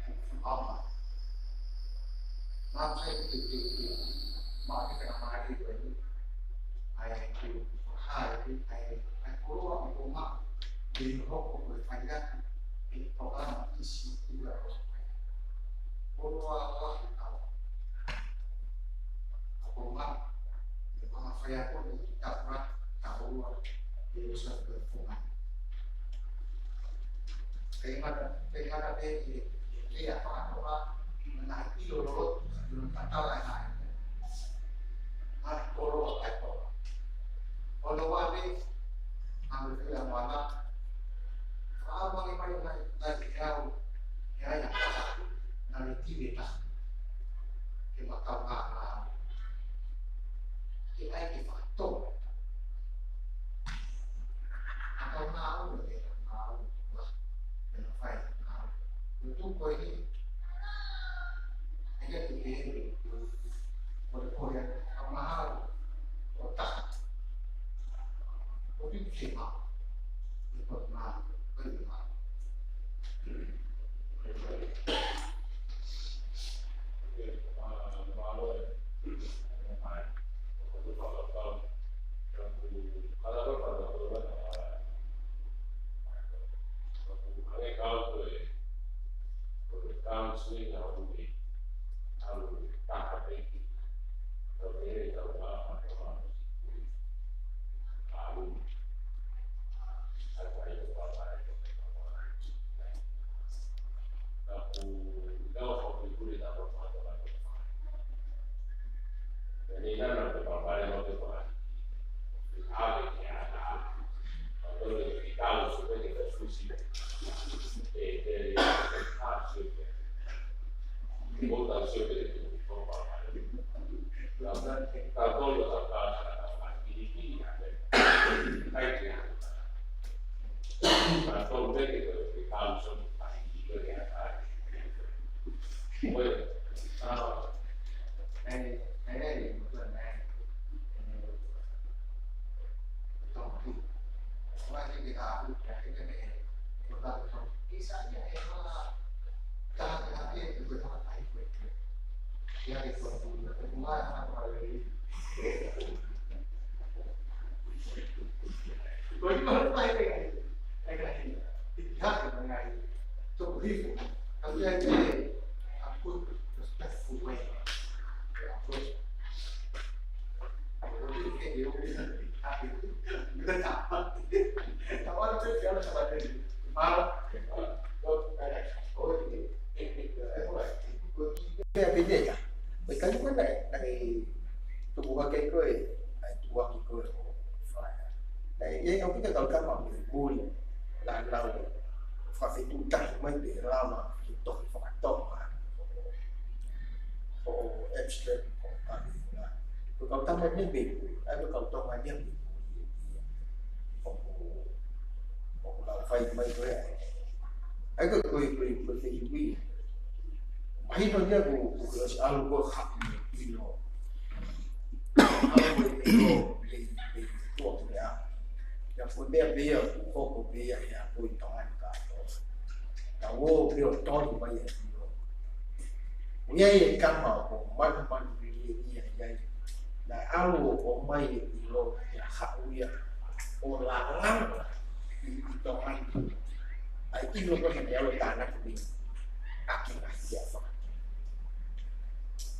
Fuʻu ʻaonga. Naʻa sai ke, ke, ke, ma ke fenga mari ko e. ʻAi, ke, ʻai, ʻai, ʻai, koloa ʻo Poumaʻu. Ke hoko ko e faiako. Ke tokanga ʻi si ula ʻo faiako. Koloa ʻo Poumaʻu. ʻA Poumaʻu, ʻi he fanga faiako ʻi Tafra, Taua, ʻi he usa ko e Funga. Pengata, pengata pē ʻi he, ʻi he lea fakatoka, naʻe ʻilo loloto, ʻilo tatala e ngaahi. Ngaahi koloa ʻa e toka. Ono wale, ʻa e fela moana, Faʻa mai mai mai mai he au, he ai a kata, na le tile ta. Ke matau ngā ngā. Ke ai ke whakato. Matau ngā au, ke ngā au, ke na whai. Pea pehē ia, ʻo e taimi ko ē naʻe, naʻe tuku hake ko ē, naʻe tuku hake ko ē ʻo fai. Naʻe ʻi ai ʻaupito kau tama muli, la lau, fakafetuʻutaki mai pe lava ke tohi fakatonga ʻo abstract ʻo kau tama muli, ʻa e kau Tonga ia muli. ʻOku, ʻoku lau fai mai ko ē. ʻA ia ko e, ko e, ko e, ko e fehuʻi. Mahino ia ko, ko, ko e ʻosi ʻalu ko ē haʻu mei ʻilo. ʻAlu ko ē mei ʻilo, mei, mei tuʻa ko ē ʻa. Ia ko e meʻa pē ia ʻoku hoko pē ia ʻi he ʻapi ʻi Tonga ni kātoa. Naʻa ō pē ʻo tonu mai ʻa ʻilo. ʻI ai e kama ʻoku manumanu pē ia ʻi ai. Naʻe ʻalu ʻo ʻomai e ʻilo ia haʻu ia ʻo lalanga ʻi, ʻi Tonga ni. ʻA e ʻilo ko ē naʻe ʻalu ʻo tānaki mei ʻaki ngaahi lea faka-.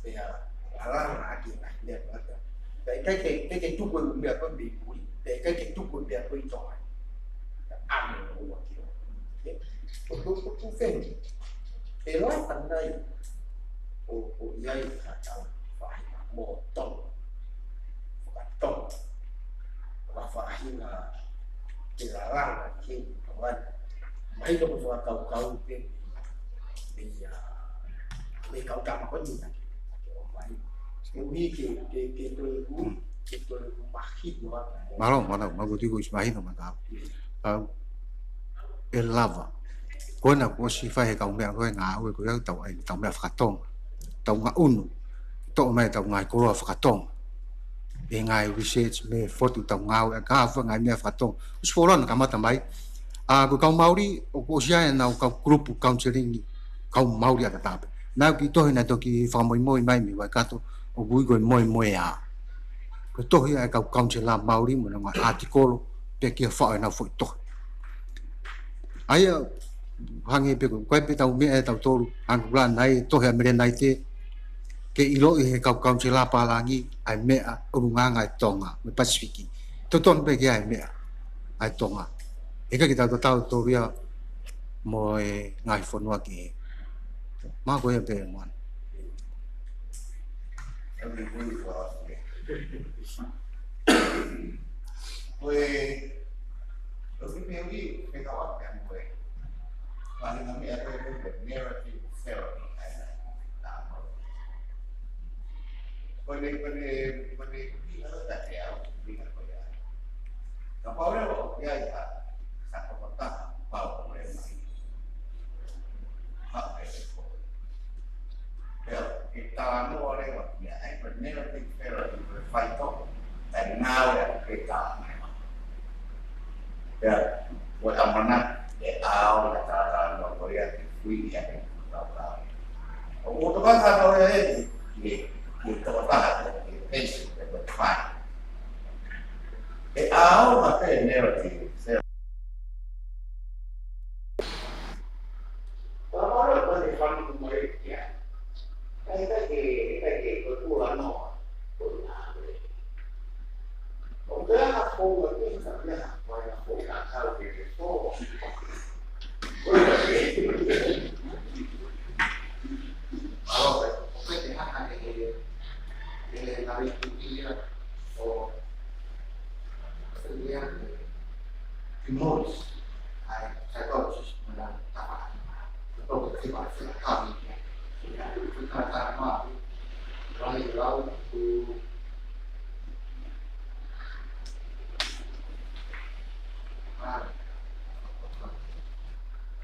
Pea lalanga ʻaki ngaahi lea faka-. Pea ʻikai ke, ʻikai ke tuku e meʻa ko ē mei muli. Pea ʻikai ke tuku e meʻa ko ē ʻi Tonga ni. Pea ʻalu ʻo ua ki ʻo. Ko, ko, ko, ko feni. ʻE lava nai ʻo, ʻo ʻi ai ha tau faʻahinga mo Tonga. Fakatonga. Ko ha faʻahinga ke lalanga ki he Tonga ni. Mahino ko e fakakaukau pē mei, mei, ʻa, mei he kau tama ko eni naʻa ke, naʻa ke ʻomai. Ke ui ke, ke, ke toe ui, ke toe mahino atu. Mālō, mālō, mālō, ko e tiko ʻosi mahino mai ka. ʻA, ʻe lava. Ko ena kuo ʻosi fai he kau meʻa ko e ngāue ko ia tau ʻai, tau meʻa fakatonga. Tau ngaʻunu. Toʻo mai tau ngaahi koloa fakatonga. ʻE ngaahi research mo e fotu tau ngāue ʻa ka fua ngaahi meʻa fakatonga. ʻOsi fuoloa naʻa kamata mai. ʻA, ko e kau Mauli, ʻoku ʻosi ʻi ai ʻenau kau kulupu counseling, kau Mauli ʻa tatau pē. Naʻa ki tohi naʻe toki fakamoimoi mai mei Waikato, ʻoku ui ko e Moemoeā. Ko e tohi ʻa e kau kaunisela Mauli mo ʻenau ngaahi ʻātikolo, pea ki he faʻo ʻenau foʻi tohi. ʻA ia, hangē pē ko, ko e pē tau meʻa ʻe tautolu, hangē ko e lau ʻa e tohi ʻa Mele Naite, ke ʻiloʻi he kau kaunisela pālangi, ʻa e meʻa ʻulungaanga ʻa e Tonga, mo e Pasifiki. Totonu pē ke ʻi ai e meʻa ʻa e Tonga. ʻIkai ke tau tatau tautolu ia mo e ngaahi fonua kehe. Mā ko ia pē moana. Ko e, ko e meʻa ʻoku ou fekau atu pē mo e. Ko e ʻuhinga meʻa ko e, ko e narrative therapy, ʻa ia. Ko e, ko e, ko e, ko e, kapau leva ʻoku ʻi ai ha, ha tokotaha pau ko e mai. Ha, e, ko. Pea, ke talanoa leva ki ai, ko e narrative therapy, ko e faitoko, ʻa e ngāue ʻa e talanoa. Pea, ko e ʻamanaki ʻe ʻaonga e talanoa ko ia ke fui ia ke tau tau. ʻOku tokanga ko ia ʻe, ki he, ki he tokotaha, ki he patient, ki he client. ʻE ʻaonga pē narrative therapy. Pea ʻalu ko ē ʻo fai ko mai ia. ʻIkai ke, ʻikai ke ko e pula noa. Ko ia. ʻO pea ka fou atu ka pea ka fou ka kau ke ke fou. Ko ia. ʻAlu ko ē, ʻo pea ke hanga ʻe he, ʻe he ngaahi tukia ʻo Demorest, ʻa e psychologist mo ʻena tapa. Ko e tapa, tapa, tapa.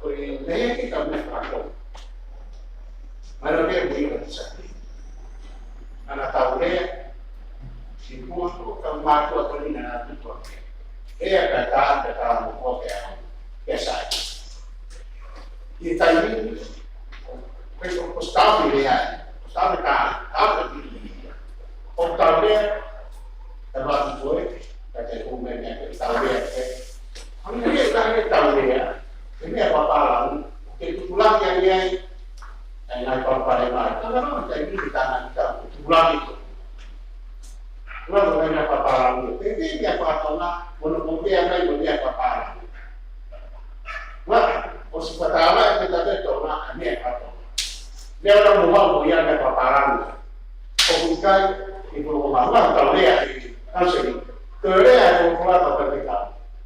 Ko e lea ke tau meʻa kātoa. Mana ke mui ka tisa. Ana tau lea, si pua ko ka mātua ko ni na na tutua. E a ka tā, ka tā mo ko ke au. Ke sai. I taimi, ko e ko staff lea, staff ka, ka ka ki. ʻO tau lea, ka mā ki koe, ka te hū mai mea ke tau lea ke. Hangē ka ke tau lea, ke meʻa papālangi, ke tupulaki ange ai, ʻai ngai papale mai. Ka mā ka i ki tāna ki tau, tupulaki ko. Tupulaki ko meʻa papālangi, ke ke meʻa papālangi, mono ko meʻa mai mo meʻa papālangi. Wa, ʻosi patala e te tate tona, a meʻa papālangi. Lea ora mo hau mo ia meʻa papālangi. ʻOku ʻikai, i ko ko mahua tau lea i kanseli. Ko e lea e ko ko la tau pepeka.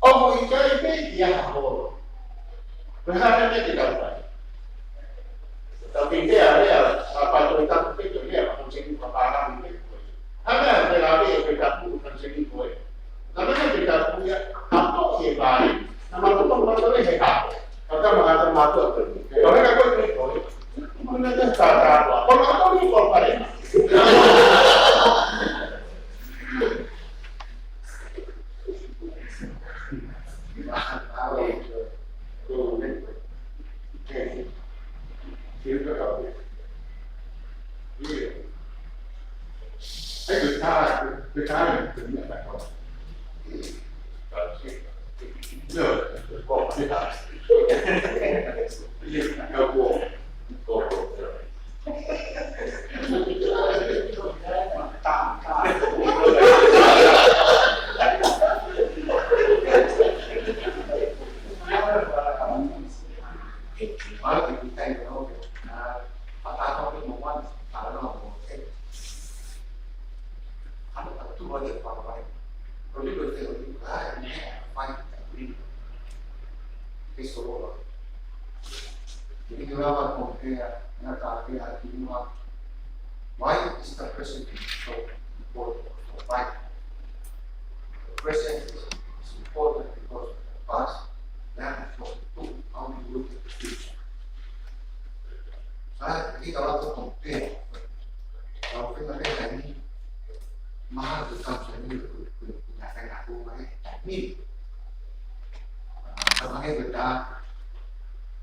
ʻOku ʻikai pē ia ha holo. Ko e hā e meʻa ke tau fai. Tau ke lea, lea, a pato i taku ke ko lea, a kanseli papālangi ke ko. Hā meʻa, pē la lea, pē taku kanseli ko e. Nā meʻa ke taku ia, a ko e vai. Nā ma ko ma ko e he ka. Ka ka ma ka ma ko e. Ko e ka ko e ko e. Mana ka ka ka. Ko ma ko e ko pare. Tuʻu ai e palopalema. Ko e ʻuhi ko e fehuʻi ko e hā e meʻa ʻe fai ki ai. Ke solo. Ke ʻikai ke lava ʻo compare ʻa e ngaahi meʻa ki muʻa. Why is the present so important for life? The present is important because of the past, then for the two, how do you look at the future? Sai, ʻikai ke lava ʻo compare. Kau fenga pē hai ni, mahalo ko e kaunisa ni ko e, ko e, ko e ngaahi fanga ko mai, ni. Ah, ka mahalo ko e tā,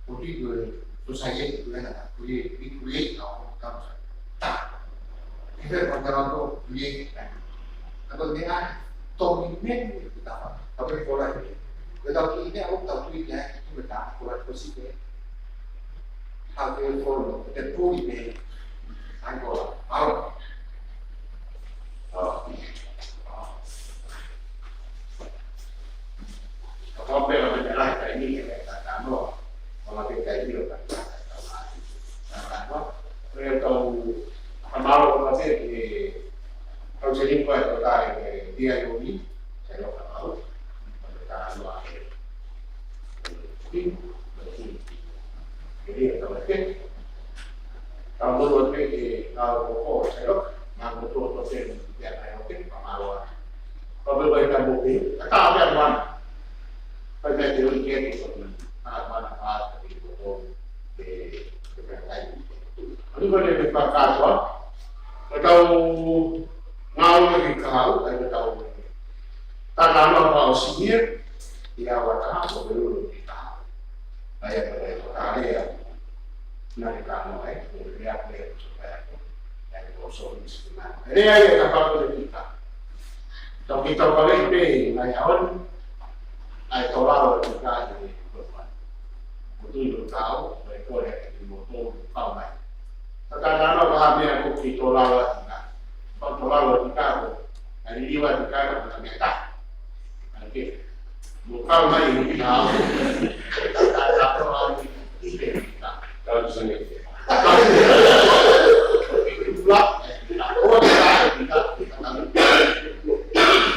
ko e, ko e, ko e society ko ena, ko e, ko e, ko e, tā. Ki he fanga ko e, ko e, ka ko e meʻa, tō mi me, ko e tā, ka ko e ko la, ko e tā ki meʻa, ko e tā ki ai, ko e tā, ko la, ko si ke. How do you follow the Puli Pē? Ai ko la, ʻalu. Ka pau pē la me te lahi kai ni, e ka ka no. Ko la ke kai ni o ka ka ka ka ka no. E tau ka malo ko la ke, e, kau se ni ko e ko ta e, e, dia yo ni, se lo ka malo. Ko ta no a e. Pin, pin. Ke lia tau e ke. Tau mulu atu ke tau ko ko, sai loa, ngā ko tō tō te, te a kai o ke, pa mā loa. Ka pe vai ka mo ke, ka ka pe a mana. Pai ka te ui ke ke ko ni, a mana pa, ke ko ko, ke, ke ka kai. Anu ka ne me pa ka toa, ka tau ngā o ke kau, ai ka tau. Ka ka no pa o si ia, ia wa ka, o ke ulu ke ka. Ai a ka, ka lea. Naʻe ka no ai, ko e lea ko e ko so kai ako. Ai ko so ni si na. Lea ia ka pa ko le kita. Tau ki tau ka lei pē, ngai aon. Ai tau lalo kita i ko pa. Ko tui ko tau, ko e ko le ki mo tau ka mai. Ka ka no ka ha meʻa ko ki tau lalo kita. Ko tau lalo kita ko. Ai liwa kita ka ka meʻa ka. Ai ke. Mo kau mai i ka au. Ka ka ka to au i te ka. Kau tu sane. Kau tu sane. Kula. Kau tu sane.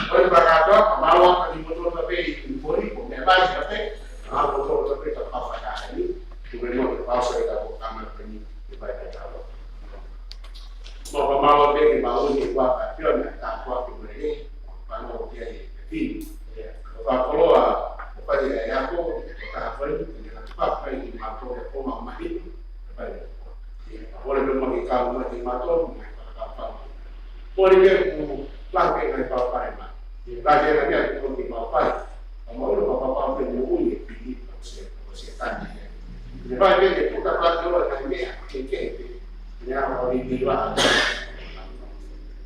Oi, pakatoa, ka maua ka ni moto ta pe i mori, ko me vai sa pe. Ka moto ta pe ka pa ka ni. Tu me no ka pa sa ka ko ka ma ka ni. Ke vai ka ka. Mo ka maua pe ke maua ni kua ka pio na ka kua ke mole. Ka no ke ai ke pini. Ka koloa, ka pai e ako, ka pai, ka pai ki mato, ka koma mahi, ka pai. Ka pole pe mo ke kau mahi mato, ka pai. Pole pe ku, la ke ka pai ma. La ke ka ke ku ke pai. Ka maua ka pai pe mo ui e pini, ka se, ka se tani. Ka pai pe ke tu ka pai o ka me, ke ke, ke. Ia, ʻo ni ni wa.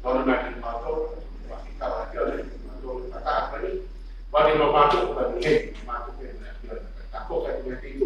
Tonu na ki mato, wa ki kawa ki ole ki mato, ka ta ka ni. Wa ni no mato, ka ni he, mato ke na ki ole, ka ko ka ni he,